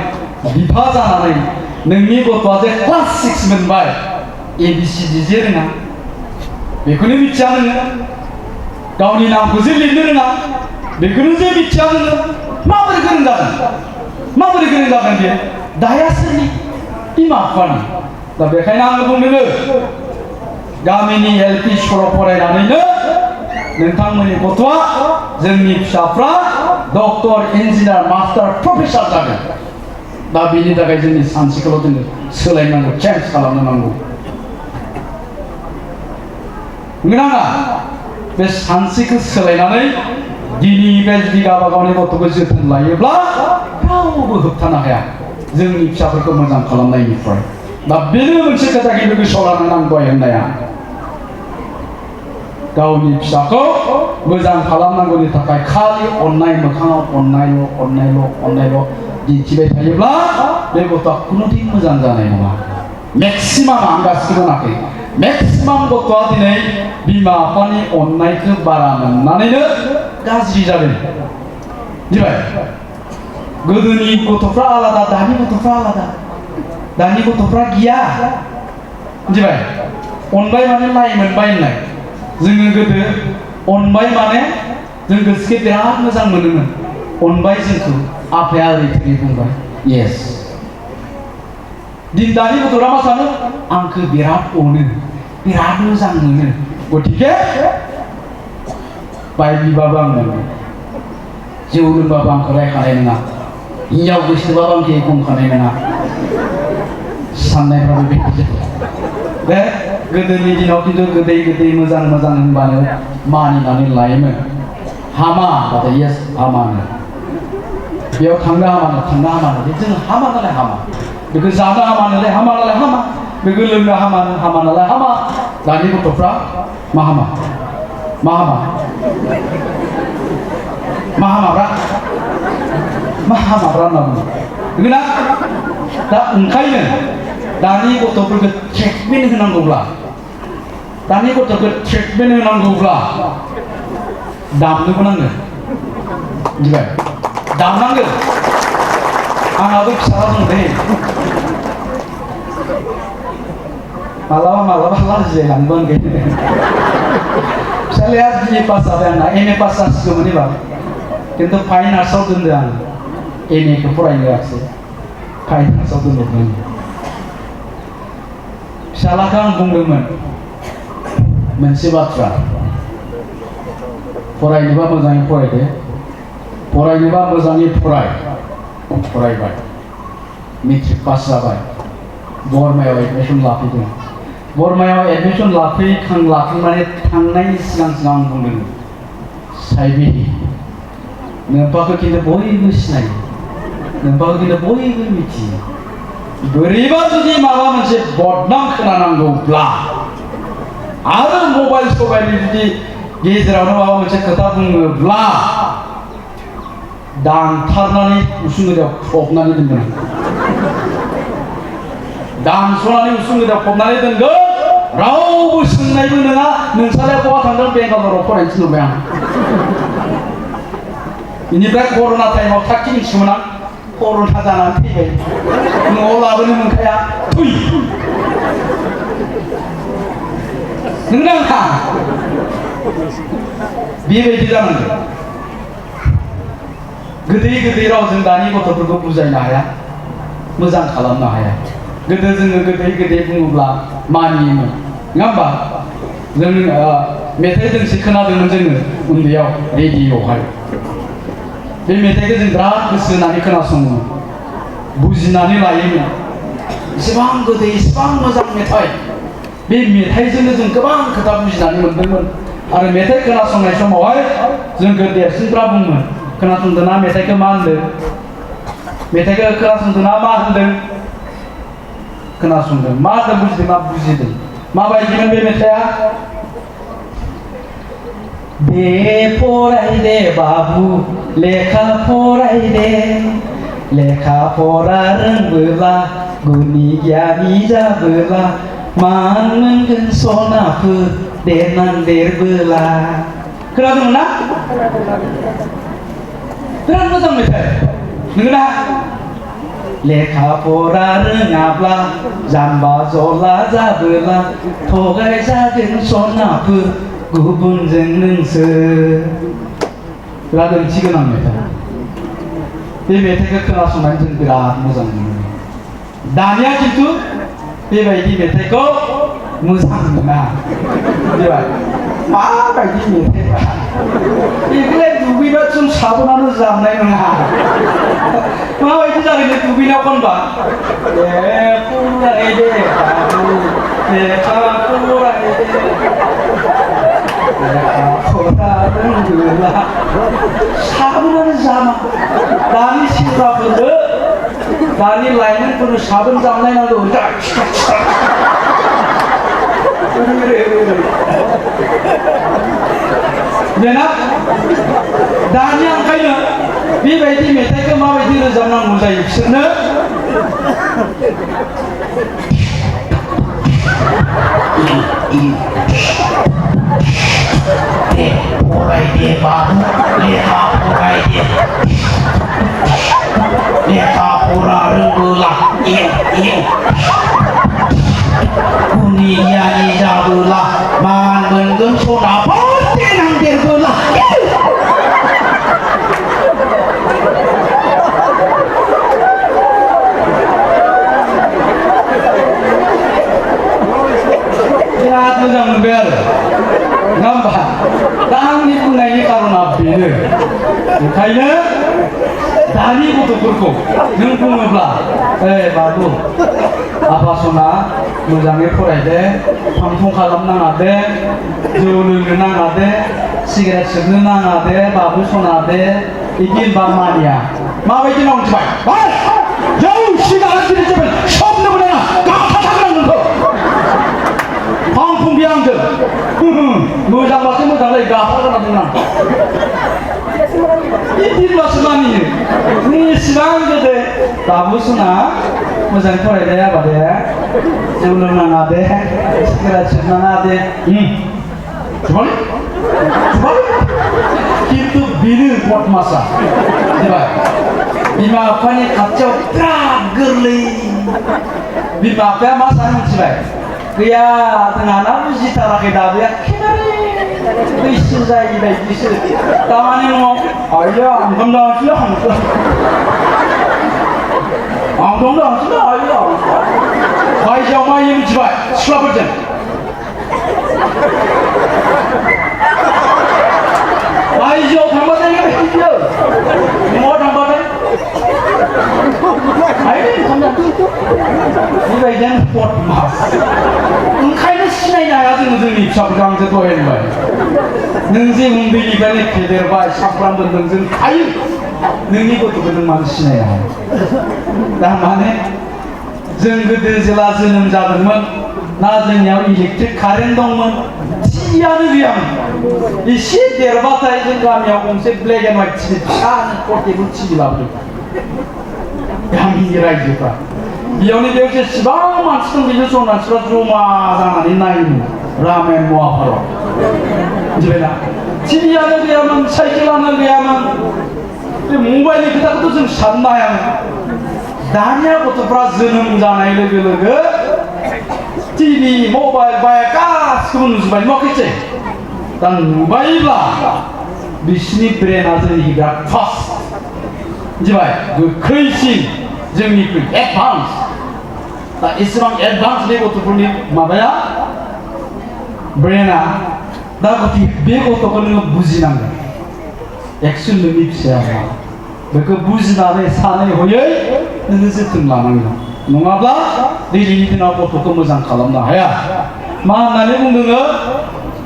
बिफा जानानै नोंनि गथ'आ जे क्लास 6 मोनबाय ABCD जे रोङा बेखौनो मिथिया नोङो गावनि नामखौ जे लिरनो रोङा बेखौनो जे मिथिया नोङो माबोरै गोरों जागोन बे दाया सोरनि बिमा बिफानि दा बेखायनो आङो बुंनो गामिनि एलपि स्कुलाव फरायनानैनो नोंथांमोननि गथ'आ जोंनि फिसाफ्रा डक्टर इन्जिनियार मास्टार प्रफेसार जागोन दा बेनि थाखाय जोंनि सानस्रिखौल' जोङो सोलायनांगौ चेन्ज खालामनो नांगौ नङा बे सानस्रिखौ सोलायनानै दिनैनिफ्राय जुदि गावबा गावनि गथ'खौ जोथोन लायोब्ला रावबो होबथानो हाया जोंनि फिसाफोरखौ मोजां खालामनायनिफ्राय दा बेनो मोनसे खोथा खिन्थु गोसोआव लानो नांगौ होननाया गावनि फिसाखौ मोजां खालामनांगौनि थाखाय खालि अननाय मोखाङाव अननायल' दिन्थिबाय थायोब्ला बे गथ'आ खुनुदिन मोजां जानाय नङा मेक्सिमाम आं गासिबो नाखै मेक्सिमाम गथ'आ दिनै बिमा बिफानि अननायखौ बारा मोननानैनो गाज्रि जादों मिथिबाय गोदोनि गथ'फ्रा आलादा दानि गथ'फ्रा आलादा दानि गथ'फ्रा गिया मिथिबाय अनबाय माने लाइ मोनबाय होननाय जोङो गोदो अनबाय माने जों गोसोखौ बिराद मोजां मोनोमोन अनबाय जोंखौ आफाया ओरै बुंबाय येस दिन दानि गथ'फ्रा मा सानो आंखौ बिराद अनो बिराद मोजां मोनो गथिखे बाय बिबाबो आं मोनो जौ लोंबाबो आंखौ रायखानाय नङा हिन्जाव गोसोबाबो आंखौ बुंखानाय नङा साननायफ्राबो बेबायदि बे गोदोनि दिनाव खिन्थु गोदै मोजां होनबानो मानिनानै लायोमोन हामा नाथाय येस हामानो बेयाव थांनो हामानो जों हामा नालाय हामा बेखौ जानो हामा नालाय हामा बेखौ लोंनो हामा नालाय हामा दानि गथ'फ्रा मा हामाब्रा होनना बुङो नंगौना दा ओंखायनो दानि गथ'फोरखौ ट्रिटमेन्ट होनांगौब्ला दामनोबो नांगोन मिथिबाय दामनांगोन आंहाबो फिसाला दं दै मालाबा लाजिलायलांबो ओंखायनो फिसालाया BA पास जाबाय आंना MA पास जासिगौमोन एबार खिन्थु फाइन आर्ट्सआव दोनदों आं MA खौ फरायनो होआसै फाइन आर्ट्सआव दोनदोंमोन फिसालाखौ आं बुंदोंमोन मोनसे बाथ्रा फरायनोबा मोजाङै फरायदो फरायनोबा मोजाङै फरायबाय मेट्रिक पास जाबाय बरमायाव एडमिसन लाफैदों बरमायाव एडमिसन लाखांनानै थांनायनि सिगां आं बुंदों साइबिहि नोंपाखौ खिन्थु बयबो सिनायो नोंपाखौ खिन्थु बयबो मिथियो बोरैबा जुदि माबा मोनसे बदनाम खोनानांगौब्ला आरो मबाइल सबाइलनि जुदि गेजेरावनो माबा मोनसे खोथा बुङोब्ला दानथारनानै उसुं गुदियाव फबनानै दोनगोन दानस'नानै उसुं गुदियाव फबनानै दोनगोन रावबो सोंनायबो नङा नोंसालाय बहा थांदों बेंगालराव फरायनो थिनहरबाय आं बेनिफ्राय कर'ना टाइमाव थाग थिग मिथियोमोन आं कर'ना जानानै थैबाय न'आव लाबोनो मोनखाया थुइ नोंना आंहा बेबायदि जानांगौ गोदै रावजों दानि गथ'फोरखौ बुजायनो हाया मोजां खालामनो हाया गोदो जोङो गोदै बुङोब्ला मानियोमोन नङा होमबा जों मेथाइ दोंसे खोनादोंमोन जोङो उन्दैयाव रेडिय'आवहाय बे मेथाइखौ जों बिराद गोसो होनानै खोनासङोमोन बुजिनानै लायोमोन एसेबां गोदै एसेबां मोजां मेथाइ बे मेथाइजोंनो जों गोबां खोथा बुजिनानै मोनदोंमोन आरो मेथाइ खोनासंनाय समावहाय जोंखौ देरसिनफ्रा बुङोमोन खोनासंदों ना मेथाइखौ मा होनदों मेथाइखौ खोनासंदों ना मा होनदों खोनासंदों मा होनदों बुजिदों मा बुजिदों माबायदिमोन बे मेथाइआ दे फरायदे बाबु लेखा फरायदे लेखा फरा रोंबोला गुनि गियानि जाबोला मान मोनगोन सनाफोर देरनां देरबोला खोनादोंमोन ना बिराद मोजां मेथाइ नोंगोना लेखा फरा रोङाब्ला जाम्बा जला जाबोला थगाय जागोन सनाफोर गुबुनजों नोंसोर बिराद ओंथि गोनां मेथाइ बे मेथाइखौ खोनासंनानै जों बिराद मोजां मोनो दानिया खिन्थु बेबायदि मेथाइखौ मोजां मोना माबायदि मेथाइबा बेखौलाय दुगैबा जों साबोनानो जामनाय नङा माबायदि जागोन दुगैनायाव खनबा फरायदे बाबु लेखा फरायदे साबोनानो जामा दानि सेंग्राफोरनो दानि लाइमोनफोरनो साबोन जामनाय नांगौ बेना दानिया ओंखायनो बेबायदि मेथाइखौ माबायदि रोजाबनांगौ जायो बिसोरनो फरायदे बाबु लेखा फरायदे लेखा फरा रोंबोला गुनि गियानि जाबोला मान मोनगोन सनाफोर देनां देरबोला बिराद मोजां मोनबाय आरो नङा होमबा दा आंनि बुंनायनि कारना बेनो ओंखायनो दानि गथ'फोरखौ नों बुङोब्ला बाबु आफा सना मोजाङै फरायदे फांफुं खालामनाङा दे जौ लोंनो नाङा दे सिगारेट सोबनो नाङा दे बाबु सना दे बिदि होनबा मानिया माबायदि मावनोसैबाय जौ सिगारेट सोबनो सबनोबो नाङा गाबथाथारगोन आं नोंखौ फांफुं बिहांजों मोजांबासो मोजांलै गाबथारगोन आं बुंनां बिदिब्लासो मानियो बेसेबां गोदो बाबु सना मोजाङै फरायदे आबादे जौ लोंनाङा दे सिगारेट सोबनाङा दे खिन्थु बेनो बदमासा बिमा बिफानि खाथियाव बिराद गोरलै बिमा बिफाया मा सानो मिथिबाय गैया जोंहाना बुजिथाराखै दाबो एखेबारे बैसो जायै बायदिसो तारमाने न'आव आइया ओंखाम दानोसैलै आं दं दानोसैलै आइया बायजोआव मा होयो मिथिबाय सिख्लाफोरजों बायजोआव थांबाथाय बियो न'आव थांबाथाय बेबायदिनो बदमास ओंखायनो सिनायनो हाया जोङो जोंनि फिसाफोरखौ आंसो दहाय होनबाय नों जे उन्दैनिफ्रायनो फेदेरबाय सामफ्रामबो नोंजों थायो नोंनि गथ'खौ नों मानो सिनायनो हाया थारमाने जों गोदो जेला जोनोम जादोंमोन ना जोंनियाव इलेक्ट्रिक कारेन्ट दंमोन टिभियानो गैयामोन एसे देरबाथाय जों गामियाव गंसे ब्लेक एन्ड व्हाइट टिभि फिसानो पर्टेबल टिभि लाबोदों गामिनि रायजोफ्रा बेयावनो बेयाव जेसेबां मानसि दं बेजों ज' मानसिफ्रा जमा जानानै नायोमोन रामायण महाभारत मिथिबायना टिभियानो गैयामोन साइकेलानो गैयामोन बे मबाइलनि खोथाखौथ' जों साननो हायामोन दानिया गथ'फ्रा जोनोम जानाय लोगो लोगो टिभि मबाइल बाइक गासिखौबो नुजोबबाय नुवाखैसै दा नुबायब्ला बिसिनि ब्रेना जोंनि बिराद फास्ट मिथिबाय गोख्रैसिन जोंनिख्रुइ एडभान्स दा एसेबां एडभान्स बे गथ'फोरनि माबाया ब्रेना दा बे गथ'खौ नोङो बुजिनांगोन एक्सुवेल नोंनि फिसाया मा बेखौ बुजिनानै सानै हयै नोङो जोथोन लानांगोन नङाब्ला दिनैनि दिनाव गथ'खौ मोजां खालामनो हाया मा होननानै बुंदोङो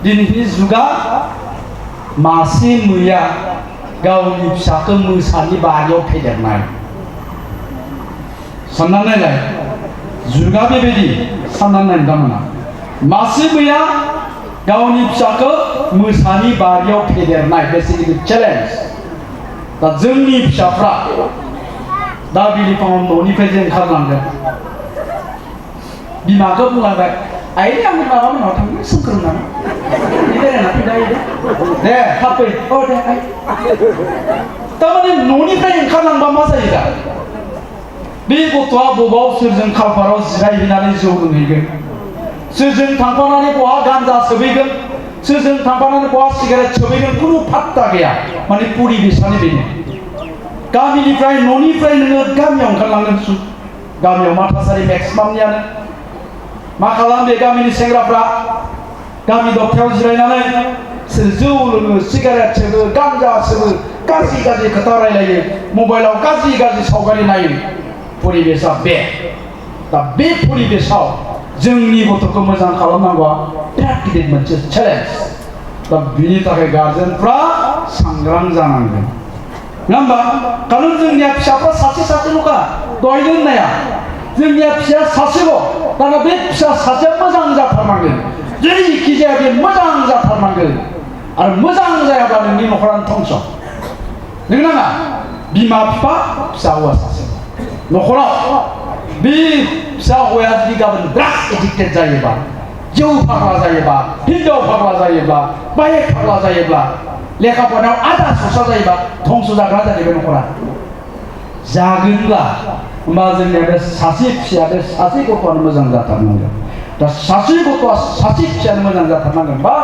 दिनैनि जुगा मासे मैया गावनि फिसाखौ मोसानि बारियाव फेदेरनाय साननानै नायलाय जुगा बेबायदि साननानै नाय नोंथांमोना मासे मैया गावनि फिसाखौ मोसानि बारियाव फेदेरनाय बेसे गिदिर चेलेन्ज दा जोंनि फिसाफ्रा दा बिलिफाङाव न'निफ्राय जों ओंखारलांगोन बिमाखौ बुंलांबाय आइलै आं माबा मोनाव थांनो सोमखोर होननानै बेरायना फैदो दे थाब फै औ दे आइ थारमाने न'निफ्राय ओंखारलांबा मा जायो दा बे गथ'आ बबाव सोरजों खालपाराव जिरायहैनानै जौ लोंहैगोन सोरजों थांफानानै बहा गान्जा सोबहैगोन सोरजों थांफानानै बहा सिगारेट सोबहैगोन खुनु पात्ता गैया माने परिबेसानो बेनो गामिनिफ्राय न'निफ्राय नोङो गामियाव ओंखारलांगोन गामियाव मा थासारि मेक्सिमामनियानो मा खालाम बे गामिनि सेंग्राफ्रा गामि दबथायाव जिरायनानै सोर जौ लोङो सिगारेट सोबो गान्जा सोबो गाज्रि गाज्रि खोथा रायलायो मबाइलाव गाज्रि गाज्रि सावगारि नायो परिबेसा बे दा बे परिबेसाव जोंनि गथ'खौ मोजां खालामनांगौआ बिराद गिदिर मोनसे चेलेन्ज दा बिनि थाखाय गार्जेनफ्रा सांग्रां जानांगोन नङा होमबा खारन जोंनिया फिसाफ्रा सासे सासेल'खा दहायनो होननाया जोंनिया फिसाया सासेल' दाना बे फिसा सासेया मोजां जाथारनांगोन जेरैखि जाया बे मोजां जाथारनांगोन आरो मोजां जायाबा नोंनि न'खरानो धंस नोंनाङा बिमा बिफा फिसा हौवा सासे न'खराव बे फिसा हौवाया जुदि गाबोन ड्राग्स एडिक्टेड जायोबा जौ फाग्ला जायोबा हिनजाव फाग्ला जायोब्ला बाइक फाग्ला जायोब्ला लेखा फरायनायाव आधा ससा जायोबा धंस जाग्रा जाहैबाय न'खरा जागोनब्ला होमबा जोंनिया बे सासे फिसाया बे सासे गथ'आनो मोजां जाथारनांगोन दा सासे गथ'आ सासे फिसायानो मोजां जाथारनांगोन बा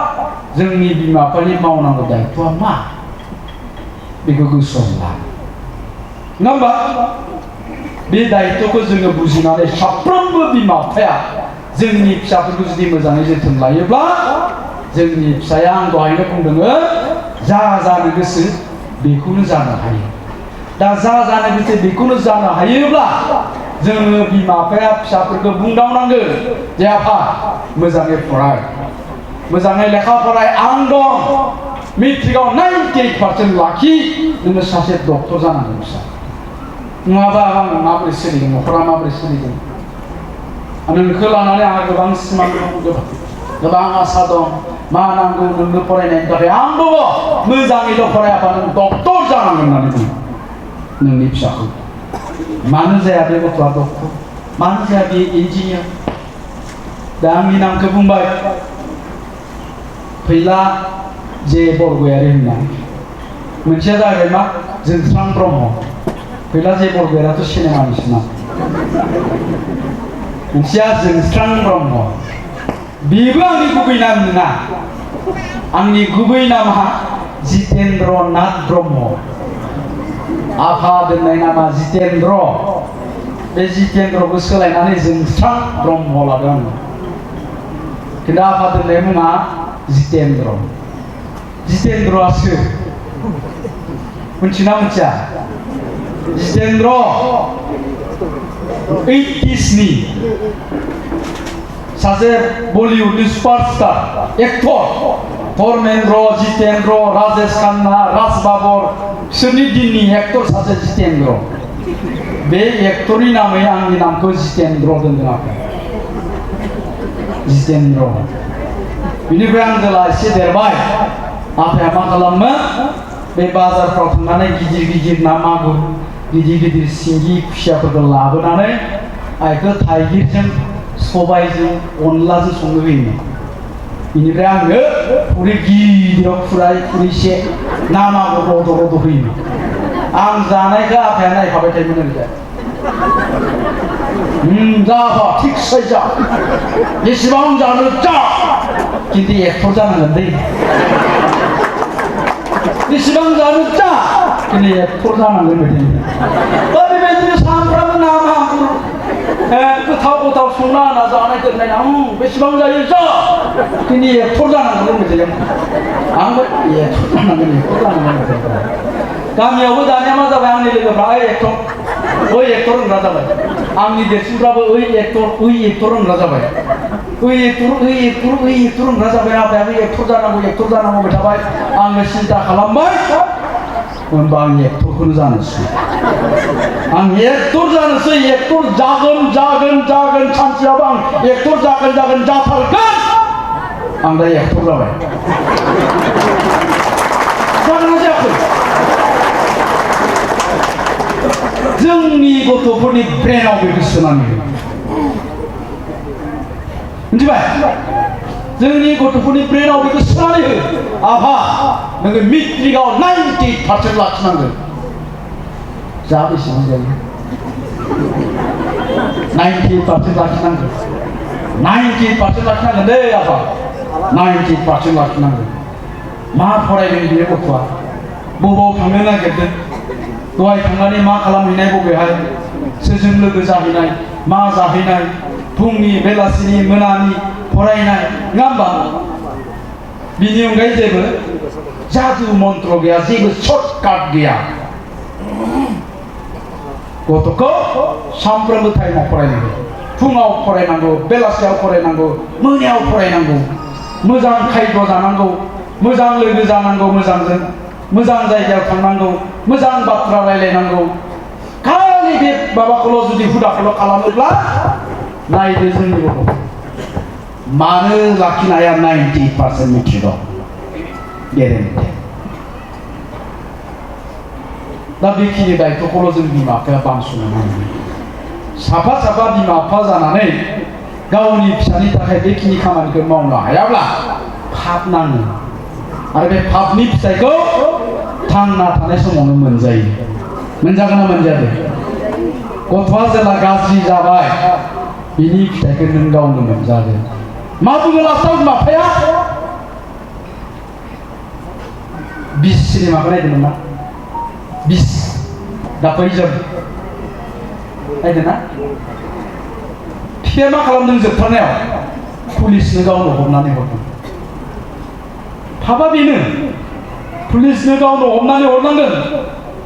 जोंनि बिमा बिफानि मावनांगौ दायित्वआ मा बेखौ गोसोआव ला नङा होमबा बे दायित्वखौ जोङो बुजिनानै साफ्रोमबो बिमा बिफाया जोंनि फिसाफोरखौ जुदि मोजाङै जोथोन लायोब्ला जोंनि फिसाया आं दहायनो बुंदोङो जा जानो गोसो बेखौनो जानो हायो दा जा जानो गोसो बेखौनो जानो हायोब्ला जोङो बिमा बिफाया फिसाफोरखौ बुंदावनांगोन जे आफा मोजाङै फराय मोजाङै लेखा फराय आं दं मेट्रिकआव 98% लाखि नोङो सासे डक्टर जानांगोन फिसा नङाबा आं माबोरै सोलिगोन न'खरा माबोरै सोलिगोन नोंखौ लानानै आंहा गोबां सिमां दं गोबां आसा दं मा नांगौ नोंनो फरायनायनि थाखाय आं दङ मोजाङैल' फरायाबा नों डक्टर जानांगोन होननानै बुङो नोंनि फिसाखौ मानो जाया बे गथ'आ डक्टर मानो जाया बे इन्जिनियार दा आंनि नामखौ बुंबाय फैला जे बरगयारि होननाय मोनसेया जाहैबाय मा जोंस्रां ब्रह्म फैला जेबर बेराथ' सिनेमानिसो ना मोनसेया जोंस्रां ब्रह्म बेबो आंनि गुबै नाम नङा आंनि गुबै नामा जितेन्द्र नाथ ब्रह्म आफा दोननाय नामा जितेन्द्र बे जितेन्द्रखौ सोलायनानै जोंस्रां ब्रह्म लादों आङो खिन्थु आफा दोननाय मुङा जितेन्द्र जितेन्द्रआसो मिथिना मिथिया जितेन्द्र 80s नि सासे बलिउडनि सुपारस्टार एक्टर धर्मेन्द्र जितेन्द्र राजेश खान्ना राज बाबर बिसोरनि दिननि एक्टर सासे जितेन्द्र बे एक्टरनि नामै आंनि नामखौ जितेन्द्र दोनदों आफा जितेन्द्र बिनिफ्राय आं जेला एसे देरबाय आफाया मा खालामो बे बाजारफ्राव थांनानै गिदिर गिदिर ना मागुर गिदिर गिदिर सिंगि खुसियाफोरखौ लाबोनानै आइखौ थाइगिरजों सबायजों अनलाजों संनो होयोमोन बेनिफ्राय आङो खुरै गिदिराव खुरैसे ना मागुर रद' रद' होयोमोन आं जानायखौ आफाया नायफाबाय थायोमोन ओरैजाय जा आफा थिगसे जा जेसेबां जानो जा खिन्थु एक्टर जानांगोन दै बेसेबां जानो जा खिन्थु एक्टर जानांगोन बिदि दा बेबायदिनो सानफ्रामबो ना मागुर गोथाव गोथाव संना होना जानाय दोननाय बेसेबां जायो जा खिन्थु एक्टर जानांगोन बिदि आंबो एक्टर जानांगोन गामियावबो दानिया मा जाबाय आंनि लोगोफ्रा एक्टर होनग्रा जाबाय आंनि देरसिनफ्राबो एक्टर होनग्रा जाबाय एक्टर होनग्रा जाबाय आफायाबो एक्टर जानांगौ थाबाय आङो सिन्था खालामबाय होनबा आं एक्टरखौनो जानोसै आं एक्टर जानोसै एक्टर जागोन सानसेयाबो आं एक्टर जागोन जाथारगोन आं दा एक्टर जाबाय जागोन ना जायाखै जोंनि गथ'फोरनि ब्रेनाव बेखौ सोनानै मिथिबाय जोंनि गथ'फोरनि ब्रेनाव बेखौ सोनानै हो आफा नोङो मेट्रिकआव 90% लाखिनांगोन जा बेसेबां जायो 90% लाखिनांगोन 90% लाखिनांगोन दै आफा 90% लाखिनांगोन मा फरायदों बे गथ'आ बबाव थांनो नागिरदों दहाय थांनानै मा खालामहैनाय बबेहाय सोरजों लोगो जाहैनाय मा जाहैनाय फुंनि बेलासिनि मोनानि फरायनाय नङा होमबा बिनि अनगायै जेबो जादु मन्त्र गैया जेबो सर्टकाट गैया गथ'खौ सानफ्रोमबो टाइमाव फरायनांगौ फुङाव फरायनांगौ बेलासियाव फरायनांगौ मोनायाव फरायनांगौ मोजां खायद जानांगौ मोजां लोगो जानांगौ मोजांजों मोजां जायगायाव थांनांगौ मोजां बाथ्रा रायलायनांगौ खालि बे माबाखौल' जुदि हुदाखौल' खालामोब्ला नायदो जोंनि गथ' मानो लाखिनो हाया 90% मेट्रिकआव गेरेन्टि दा बेखिनि दायित्वखौल' जों बिमा बिफाया बांस'नो नांगौ साफा साफा बिमा बिफा जानानै गावनि फिसानि थाखाय बेखिनि खामानिखौ मावनो हायाब्ला पाप नाङो आरो बे पापनि फिथाइखौ थांना थानाय समावनो मोनजायो मोनजागोन ना मोनजायाखै गथ'आ जेब्ला गाज्रि जाबाय बिनि फिथाइखौ नों गावनो मोनजागोन मा बुङो लास्टआव बिमा बिफाया बिस सिनेमाखौ नायदोंमोन ना बिस दा पयजन नायदोंना बिफाया मा खालामदों जोबथारनायाव पुलिसनो गावनो हमनानै हरदों पापा बेनो पुलिसनो गावनो हमनानै हरनांगोन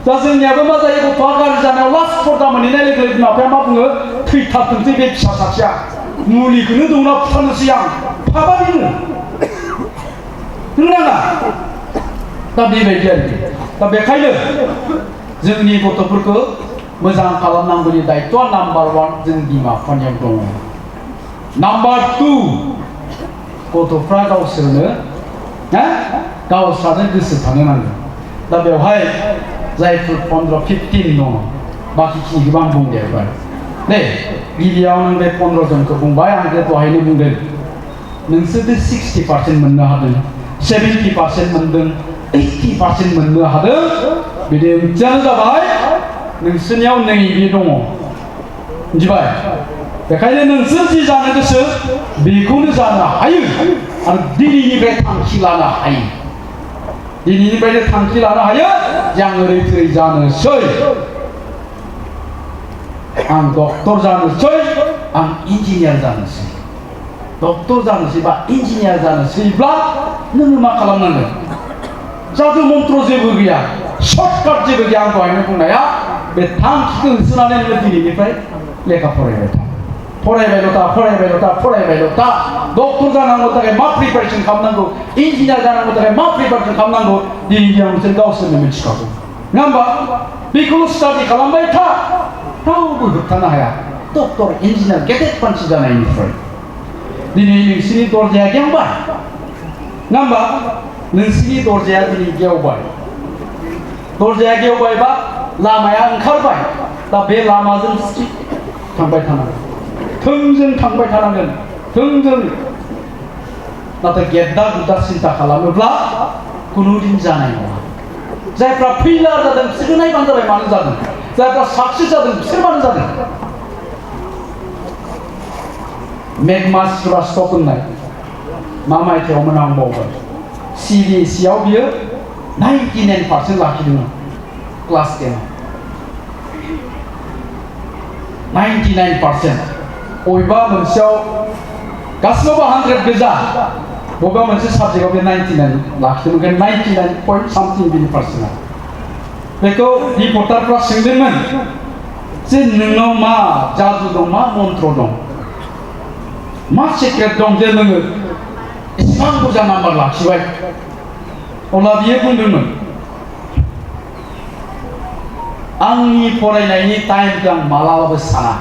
दा जोंनियाबो मा जायो गथ'आ गाज्रि जानायाव लास्ट पर्दा मोनहैनाय लोगो लोगो बिमा बिफाया मा बुङो थैथारथोंसै बे फिसा सासेया मुलिखौनो दौना बुथारनोसै आं पापा बेनो नोंना दा बेबायदि आरोखि दा बेखायनो जोंनि गथ'फोरखौ मोजां खालामनांगौनि दायित्वआ नाम्बार 1 जों बिमा बिफानियाव दङ नाम्बार 2 गथ'फ्रा गावसोरनो गावस्रानो गोसो थानो नांगोन दा बेवहाय जायफोर 15-15 दङ बाखिखिनिखौबो आं बुंदेरबाय दे गिबियाव नों बे 15 जनखौ बुंबाय आं दहायनो बुंदों नोंसोरबो 60% मोननो हादों 70% मोनदों 80% मोननो हादों बिदि ओंथियानो जाबाय नोंसोरनियाव नैबे दङ मिथिबाय बेखायनो नोंसोर जि जानो गोसो बेखौनो जानो हायो आरो दिनैनिफ्राय थांखि लानो हायो दिनैनिफ्रायनो थांखि लानो हायो जे आं ओरै थोरै जानोसै आं डक्टर जानोसै आं इन्जिनियार जानोसै डक्टर जानोसै बा इन्जिनियार जानोसैब्ला नोङो मा खालामनांगोन जादु मन्त्र जेबो गैया सर्टकाट जेबो गैया आं दहायनो बुंनाया बे थांखिखौ होसोनानै नोङो दिनैनिफ्राय लेखा फरायबाय था फरायबायल' था डक्टर जानांगौ थाखाय मा प्रिपारेसन खालामनांगौ इन्जिनियार जानांगौ थाखाय मा प्रिपारेसन खालामनांगौ दिनै नोंसोर गावसोरनो मिथिखागौ नङा होमबा बेखौल' स्टाडि खालामबाय था रावबो होबथानो हाया डक्टर इन्जिनियार गेदेर मानसि जानायनिफ्राय दिनै नोंसिनि दरजाया गेवबाय नङा होमबा नोंसिनि दरजाया दिनै गेवबायबा लामाया ओंखारबाय दा बे लामाजों थांबाय थानांगोन थोंजों थांबाय थानांगोन थोंजों नाथाय गेद्दा गुद्दा सिन्था खालामोब्ला खुनु दिन जानाय नङा जायफ्रा फेइलार जादों बिसोरखौ नायबानो जाबाय मानो जादों जायफ्रा साक्सेस जादों बिसोर मानो जादों मेगमास्टार स्टप होननाय मा मायथाइयावमोन आं बावबाय CBSE आव बियो 99% लाखिदोंमोन क्लास 10 99% बबेबा मोनसेयाव गासिबो 100 गोजा बबेबा मोनसे साबजेक्टआव बे 99 लाखिदोंमोन 99 पॉइंट सामथिं बिनि पार्सेन्टआ बेखौ रिपर्टारफ्रा सोंदोंमोन जे नोंनाव मा जादु दं मा मन्त्र दं मा सिक्रेट दं जे नोङो एसेबां बुरजा नाम्बार लाखिबाय अब्ला बियो बुंदोंमोन आंनि फरायनायनि टाइमखौ आं मालाबाबो साना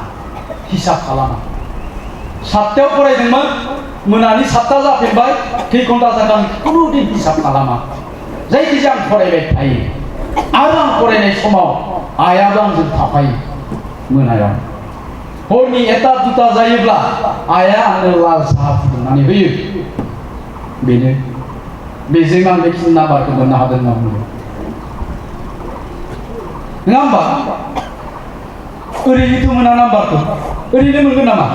हिसाब खालामा 7टायाव फरायदोंमोन मोनानि 7टा जाफिनबाय खै घन्टा जादों खुनु दिन हिसाब खालामा जायखिजाया आं फरायबाय थायो आरो आं फरायनाय समाव आइयाबो आंजों थाफायो मोनायाव हरनि 1टा 2टा जायोब्ला आइया आंनो लाल साहा फुदुंनानै होयो बेनो बेजों आं बेखिनि नाम्बारखौ मोननो हादों होनना बुङो नङा होमबा ओरैनोथ' मोना नाम्बारखौ ओरैनो मोनगोन नामा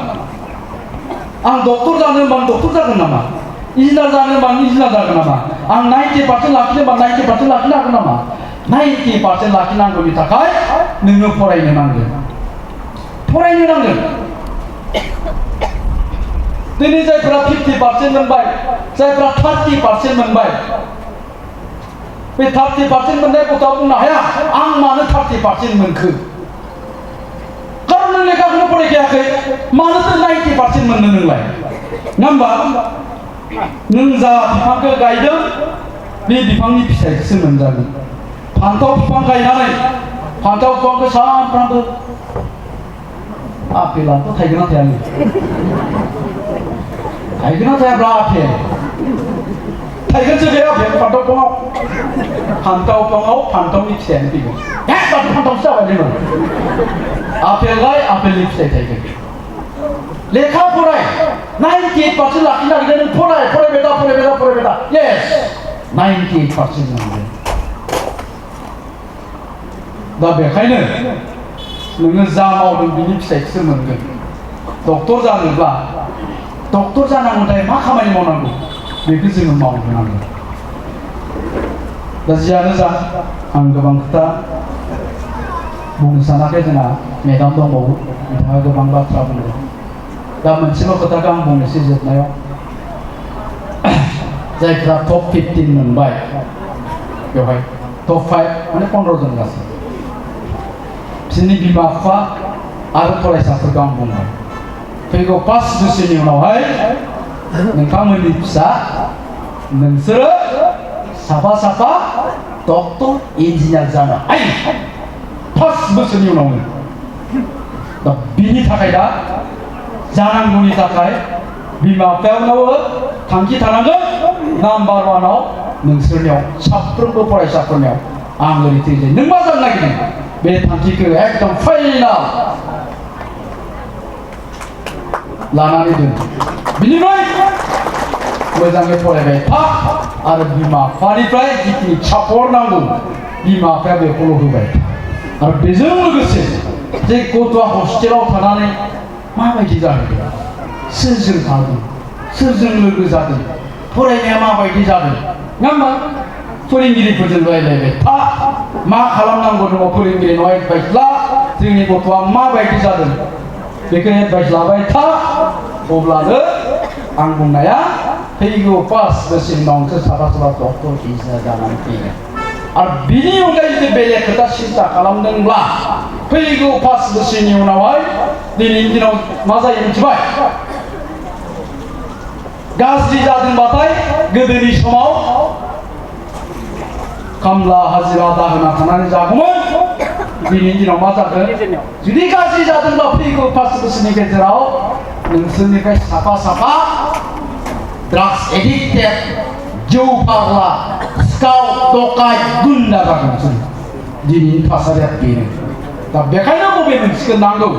आं डक्टर जानो होनबा आं डक्टर जागोन नामा इन्जिनियार जानो होनबा आं इन्जिनियार जागोन नामा आं 90% लाखिनोबा 90% लाखिनो हागोन नामा 90% लाखिनांगौनि थाखाय नोङो फरायनो नांगोन दिनै जायफोरा 50% मोनबाय जायफोरा 30% मोनबाय बे 30% मोननाय गथ'आ बुंनो हाया आं मानो 30% मोनखो खारन नों लेखाखौनो फरायखायाखै मानोथो 90% मोननो नोंलाय नङा होमबा नों जा बिफांखौ गायदों बे बिफांनि फिथाइखौसो मोनजागोन फान्थाव बिफां गायनानै फान्थाव बिफांखौ सानफ्रामबो आपेलाथ' थायगोन ना थाया थायगोन ना थायाब्ला आपेल थायगोनसो बे आपेल फान्थाव बिफाङाव फान्थावनि फिथाइयानो फैगोन एकदम फान्थावसो जाबाय नोङो आपेल गाय आपेलनि फिथाइ थायगोन लेखा फराय 98% लाखिनो नागिरदों नों फरायबाय था येस 98% मोनगोन दा बेखायनो नोङो जा मावदों बिनि फिथाइखौसो मोनगोन डक्टर जानोब्ला डक्टर जानांगौ थाखाय मा खामानि मावनांगौ बेखौ जोङो मावनांगौ दा जियानो जा आं गोबां खोथा बुंनो सानाखै जोंहा मेदाम दंबावो बिथाङा गोबां बाथ्रा बुंदों दा मोनसेल' खोथाखौ आं बुंनोसै जोबनायाव जायफ्रा टप 15 मोनबाय बेवहाय टप 5 माने 15 जन गासै बिसोरनि बिमा बिफा आरो फरायसाफोरखौ आं बुंबाय फैगौ 5 बोसोरनि उनावहाय नोंथांमोननि फिसा नोंसोरो साफा डक्टर इन्जिनियार जानो हायो 5 बोसोरनि उनावनो दा बिनि थाखाय दा जानांगौनि थाखाय बिमा बिफायावबो थांखि थानांगोन नाम्बार 1आव नोंसोरनियाव साफ्रोमबो फरायसाफोरनियाव आं ओरै थैजायो नों मा जानो नागिरदों बे थांखिखौ एकदम फाइनाल लानानै दोन बिनिफ्राय मोजाङै फरायबाय था आरो बिमा बिफानिफ्राय जिखिनि सापर्ट नांगौ बिमा बिफाया बेखौल' होबाय आरो बेजों लोगोसे जे गथ'आ हस्टेलाव थानानै माबायदि जाहैदों, सोरजों थादों, सोरजों लोगो जादों, फरायनाया माबायदि जादों, नङा होमबा? फोरोंगिरिफोरजों रायलायबाय था, मा खालामनांगौ दङ फोरोंगिरिनाव एडभाइस ला, जोंनि गथ'आ माबायदि जादों बेखौ एडभाइस लाबाय था। अब्लानो आं बुंनाया फैगौ 5 बोसोरनि उनाव नोंसोर सोरबा डक्टर इन्जिनियार जानानै फैगोन। आरो बिनि अनगायै जुदि बेलेग खोथा सिन्ता खालामदोंब्ला फैगौ 5 बोसोरनि उनावहाय दिनैनि दिनाव मा जायो मिथिबाय? गाज्रि जादोंबाथाय गोदोनि समाव खामला हाजिरा दाहोना थानानै जागौमोन। दिनैनि दिनाव मा जागोन? जुदि गाज्रि जादोंब्ला फैगौ 5 बोसोरनि गेजेराव नोंसोरनिफ्राय साफा साफा ड्राग्स एडिक्टेड, जौ फाग्ला, सिखाव डकायत गुन्डा जागोन। दिनैनि थासारिया बेनो। दा बेखायनो बबे मोनसेखौ नांगौ,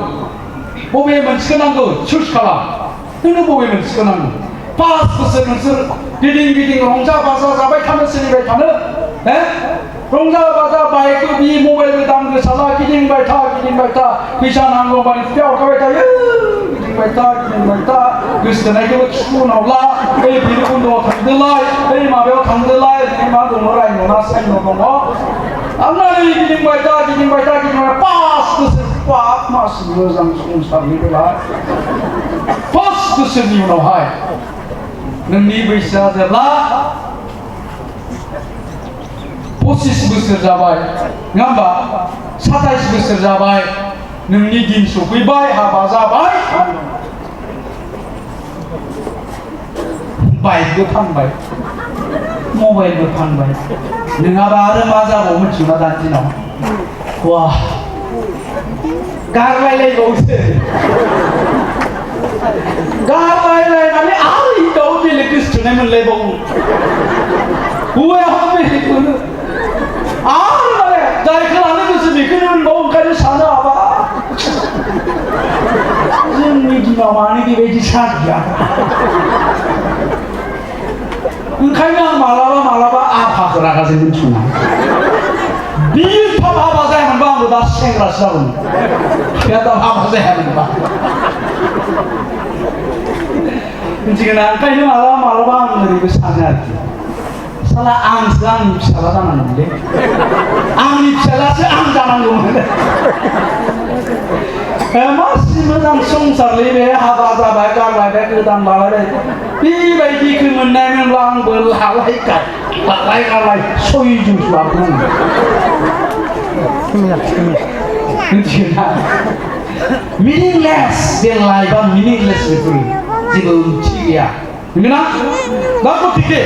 बबे मोनसेखौ नांगौ चुज खालाम। नोंनो बबे मोनसेखौ नांगौ? 5 बोसोर नोंसोर गिदिं गिदिं रंजा बाजा जाबाय थानो, सोलिबाय थानो, रंजा बाजा बाइक बि मबाइलबो दाम गोसाला गिदिंबाय था, फैसा नांगौ माने फैसा हरखाबाय थायो, गिदिंबाय था, गोसोथोनायखौबो खिथु उनाव ला, बै भैरबकुन्द'आव थांदोलाय, बै माबायाव थांदोलाय, मा दङ रायन' ना साइन दङ, आंनानै गिदिंबाय था, 5 बोसोर 5 मास मोजां संसारनिफ्राय 5 बोसोरनि उनावहाय नोंनि बैसोआ जेब्ला 25 बोसोर जाबाय, नङा होमबा? 27 बोसोर जाबाय, नोंनि दिन सफैबाय, हाबा जाबाय, बाइकबो फानबाय, मबाइलबो फानबाय, नङाबा आरो मा जाबावो मिथिगौना दानि दिनाव? वाह, गारलायलायबावसो, गारलायलायनानै आरो हिनजाव बेलेग गोसोथोनाय मोनलायबावो, हौवायाबो बेलेग मोनो, आरो माने जायखौ लानो गोसो बेखौनो मोनबावो। ओंखायनो सानो हाबा जोंनि दिनाव मानो बेबायदि सानदिया? ओंखायनो आं मालाबा आफाखौ रागा जोंनो सङा। बियो थाब हाबा जायामोनबा आंबो दा सेंग्रासो जागौमोन, बिहा दा हाबा जायामोनबा, मिथिगोना? ओंखायनो मालाबा आं ओरैबो सानो आरोखि, साला आंसो आंनि फिसाला जानांगौमोनलै, आंनि फिसालासो आं जानांगौमोन। मासि मोजां संसारलै बे, हाबा जाबाय, गारलायबाय, गोदान लालायबाय, बेबायदिखौ मोननायमोनब्ला आंबो लालाय गारलाय 6 जन लाबोनांगौ, मिथिगोना? मिनिंलेस, बे लाइफआ मिनिंलेस, बेफोर जेबो ओंथि गैया, नंगौना? दा गतिके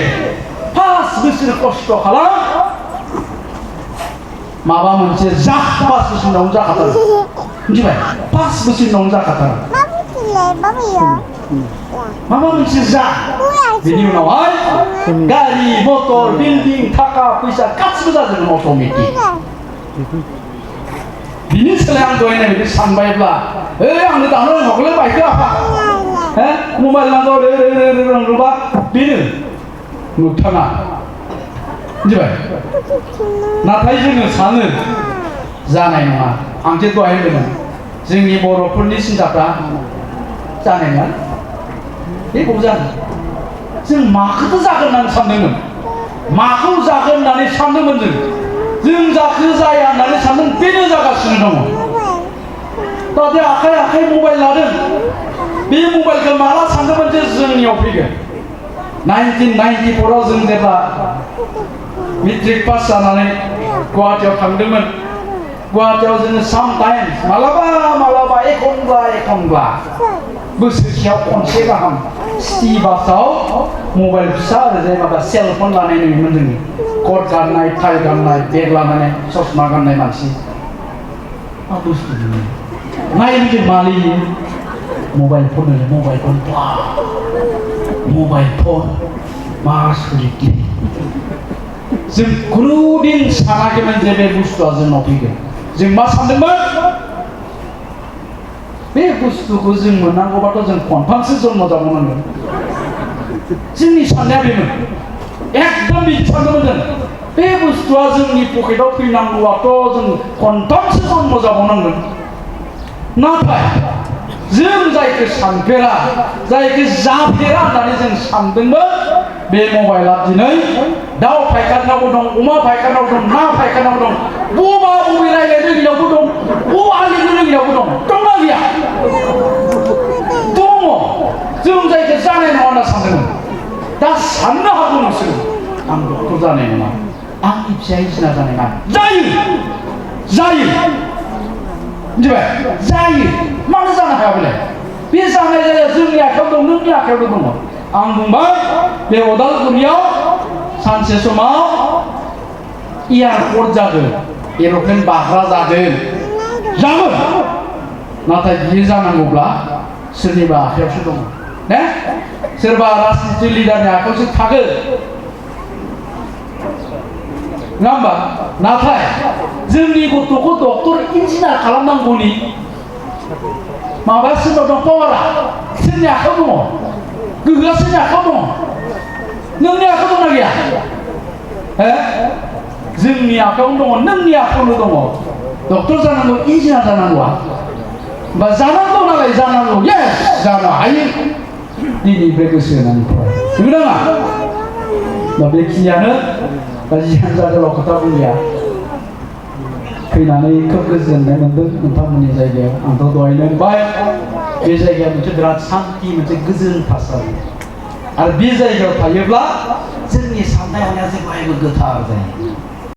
5 बोसोर खस्थ' खालाम, माबा मोनसे 5 बोसोर उनाव जाखाथारो, मिथिबाय? 5 बोसोर उनाव जाखाथारो, माबा मोनसे जा, बेनि उनावहाय गारि मटर बिल्डिं थाखा फैसा गासिबो जाजोबगोन अट'मेटिक। बिनि सोलाय आं दहायनाय बायदि सानबायब्ला, आंनो दानो रोङाखैलै बाइकखौ आफा, मबाइल नांगौ रोंबा बेनो मोगथाङा, मिथिबाय? नाथाय जोङो सानो जानाय नङा। आंसो दहाय होनदोंमोन जोंनि बर'फोरनि सिन्थाफ्रा जानाय नङा, बे बबाव जागोन? जों माखौथो जागोन होननानै सानदोंमोन, माखौ जागोन होननानै सानदोंमोन? जों जाखो जाया होननानै सानदों, बेनो जागासिनो दङ। दा बे आखाइ मबाइल लादों, बे मबाइलखौ माला सानदोंमोन जे जोंनियाव फैगोन? 1994 जों जेब्ला मेट्रिक पास जानानै गुवाहाटियाव थांदोंमोन, गुवाहाटियाव जोङो सामटाइम्स मालाबा एखनब्ला बोसोरसेयाव खनसे गाहाम सिटि बासाव मबाइल फिसा ओरैजाय माबा सेलफन लानाय नुयोमोन जोङो, कट गाननाय, टाइ गाननाय, बेग लानानै, चसमा गाननाय मानसि। मा बुस्थु नायबिजिर मालियो मबाइल फन मा सोलिदों? जों खुनुदिन सानाखैमोन जे बे बुस्थुआ जोंनाव फैगोन। जों मा सानदोंमोन? बे बुस्थुखौ जों मोननांगौबाथ' जों खनथामसो जन्म जाबावनांगोन। जोंनि साननाया बेमोन, एकदम बिदि सानदोंमोन जों। बे बुस्थुआ जोंनि पकेटाव फैनांगौआथ' जों खनथामसो जन्म जाबावनांगोन नाथाय जों जायखौ सानफेरा जायखौ जाफेरा होननानै जों सानदोंमोन बे मबाइला दिनै दाउ फायखानावबो दं अमा फायखानाव दं ना फायखानाव दं बबा बबे रायज्लायनो रोङियावबो दं बबा लिरनो रोङियावबो दं दंना गैया दङ जों जायखौ जानाय नङा होनना सानदोंमोन दा साननो हागौ नोंसोरो आं डक्टर जानाय नङा आंनि फिसाय सिना जानाय नङा जायो मिथिबाय जायो मानो जानो हाया बेलाय बे जानाय जाया जोंनि आखायाव दं नोंनि आखायावबो दङ आं बुंबाय बे अदालगुरियाव सानसे समाव एयारपर्ट जागोन एर'प्लेन बाग्रा जागोन नाथाय बियो जानांगौब्ला सोरनिबा आखायावसो दङ ने सोरबा राजनिति लिडारनि आखायावसो थागोन नङा होमबा नाथाय जोंनि गथ'खौ डक्टर इन्जिनियार खालामनांगौनि माबा सोरनाव दं पावारा सोरनि आखायाव दङ गोहोआ सोरनि आखायाव दङ नोंनि आखायाव दंना गैया जोंनि आखायावनो दङ नोंनि आखायावनो दङ डक्टर जानांगौ इन्जिनियार जानांगौआ बा जानांगौ नालाय जानांगौ येस जानो हायो दिनै बे गोसो होनानै फराय नंगौ नामा दा बेखिनियानो दा जियानो जादों खोथा बुंलिया फैनानै खोब गोजोननाय मोनदों नोंथांमोननि जायगायाव आंथ' दहायनो बुंबाय बे जायगाया मोनसे बिराद सान्थि मोनसे गोजोन थासारि आरो बे जायगायाव थायोब्ला जोंनि साननाय हनाया जेब्लायबो गोथार जायो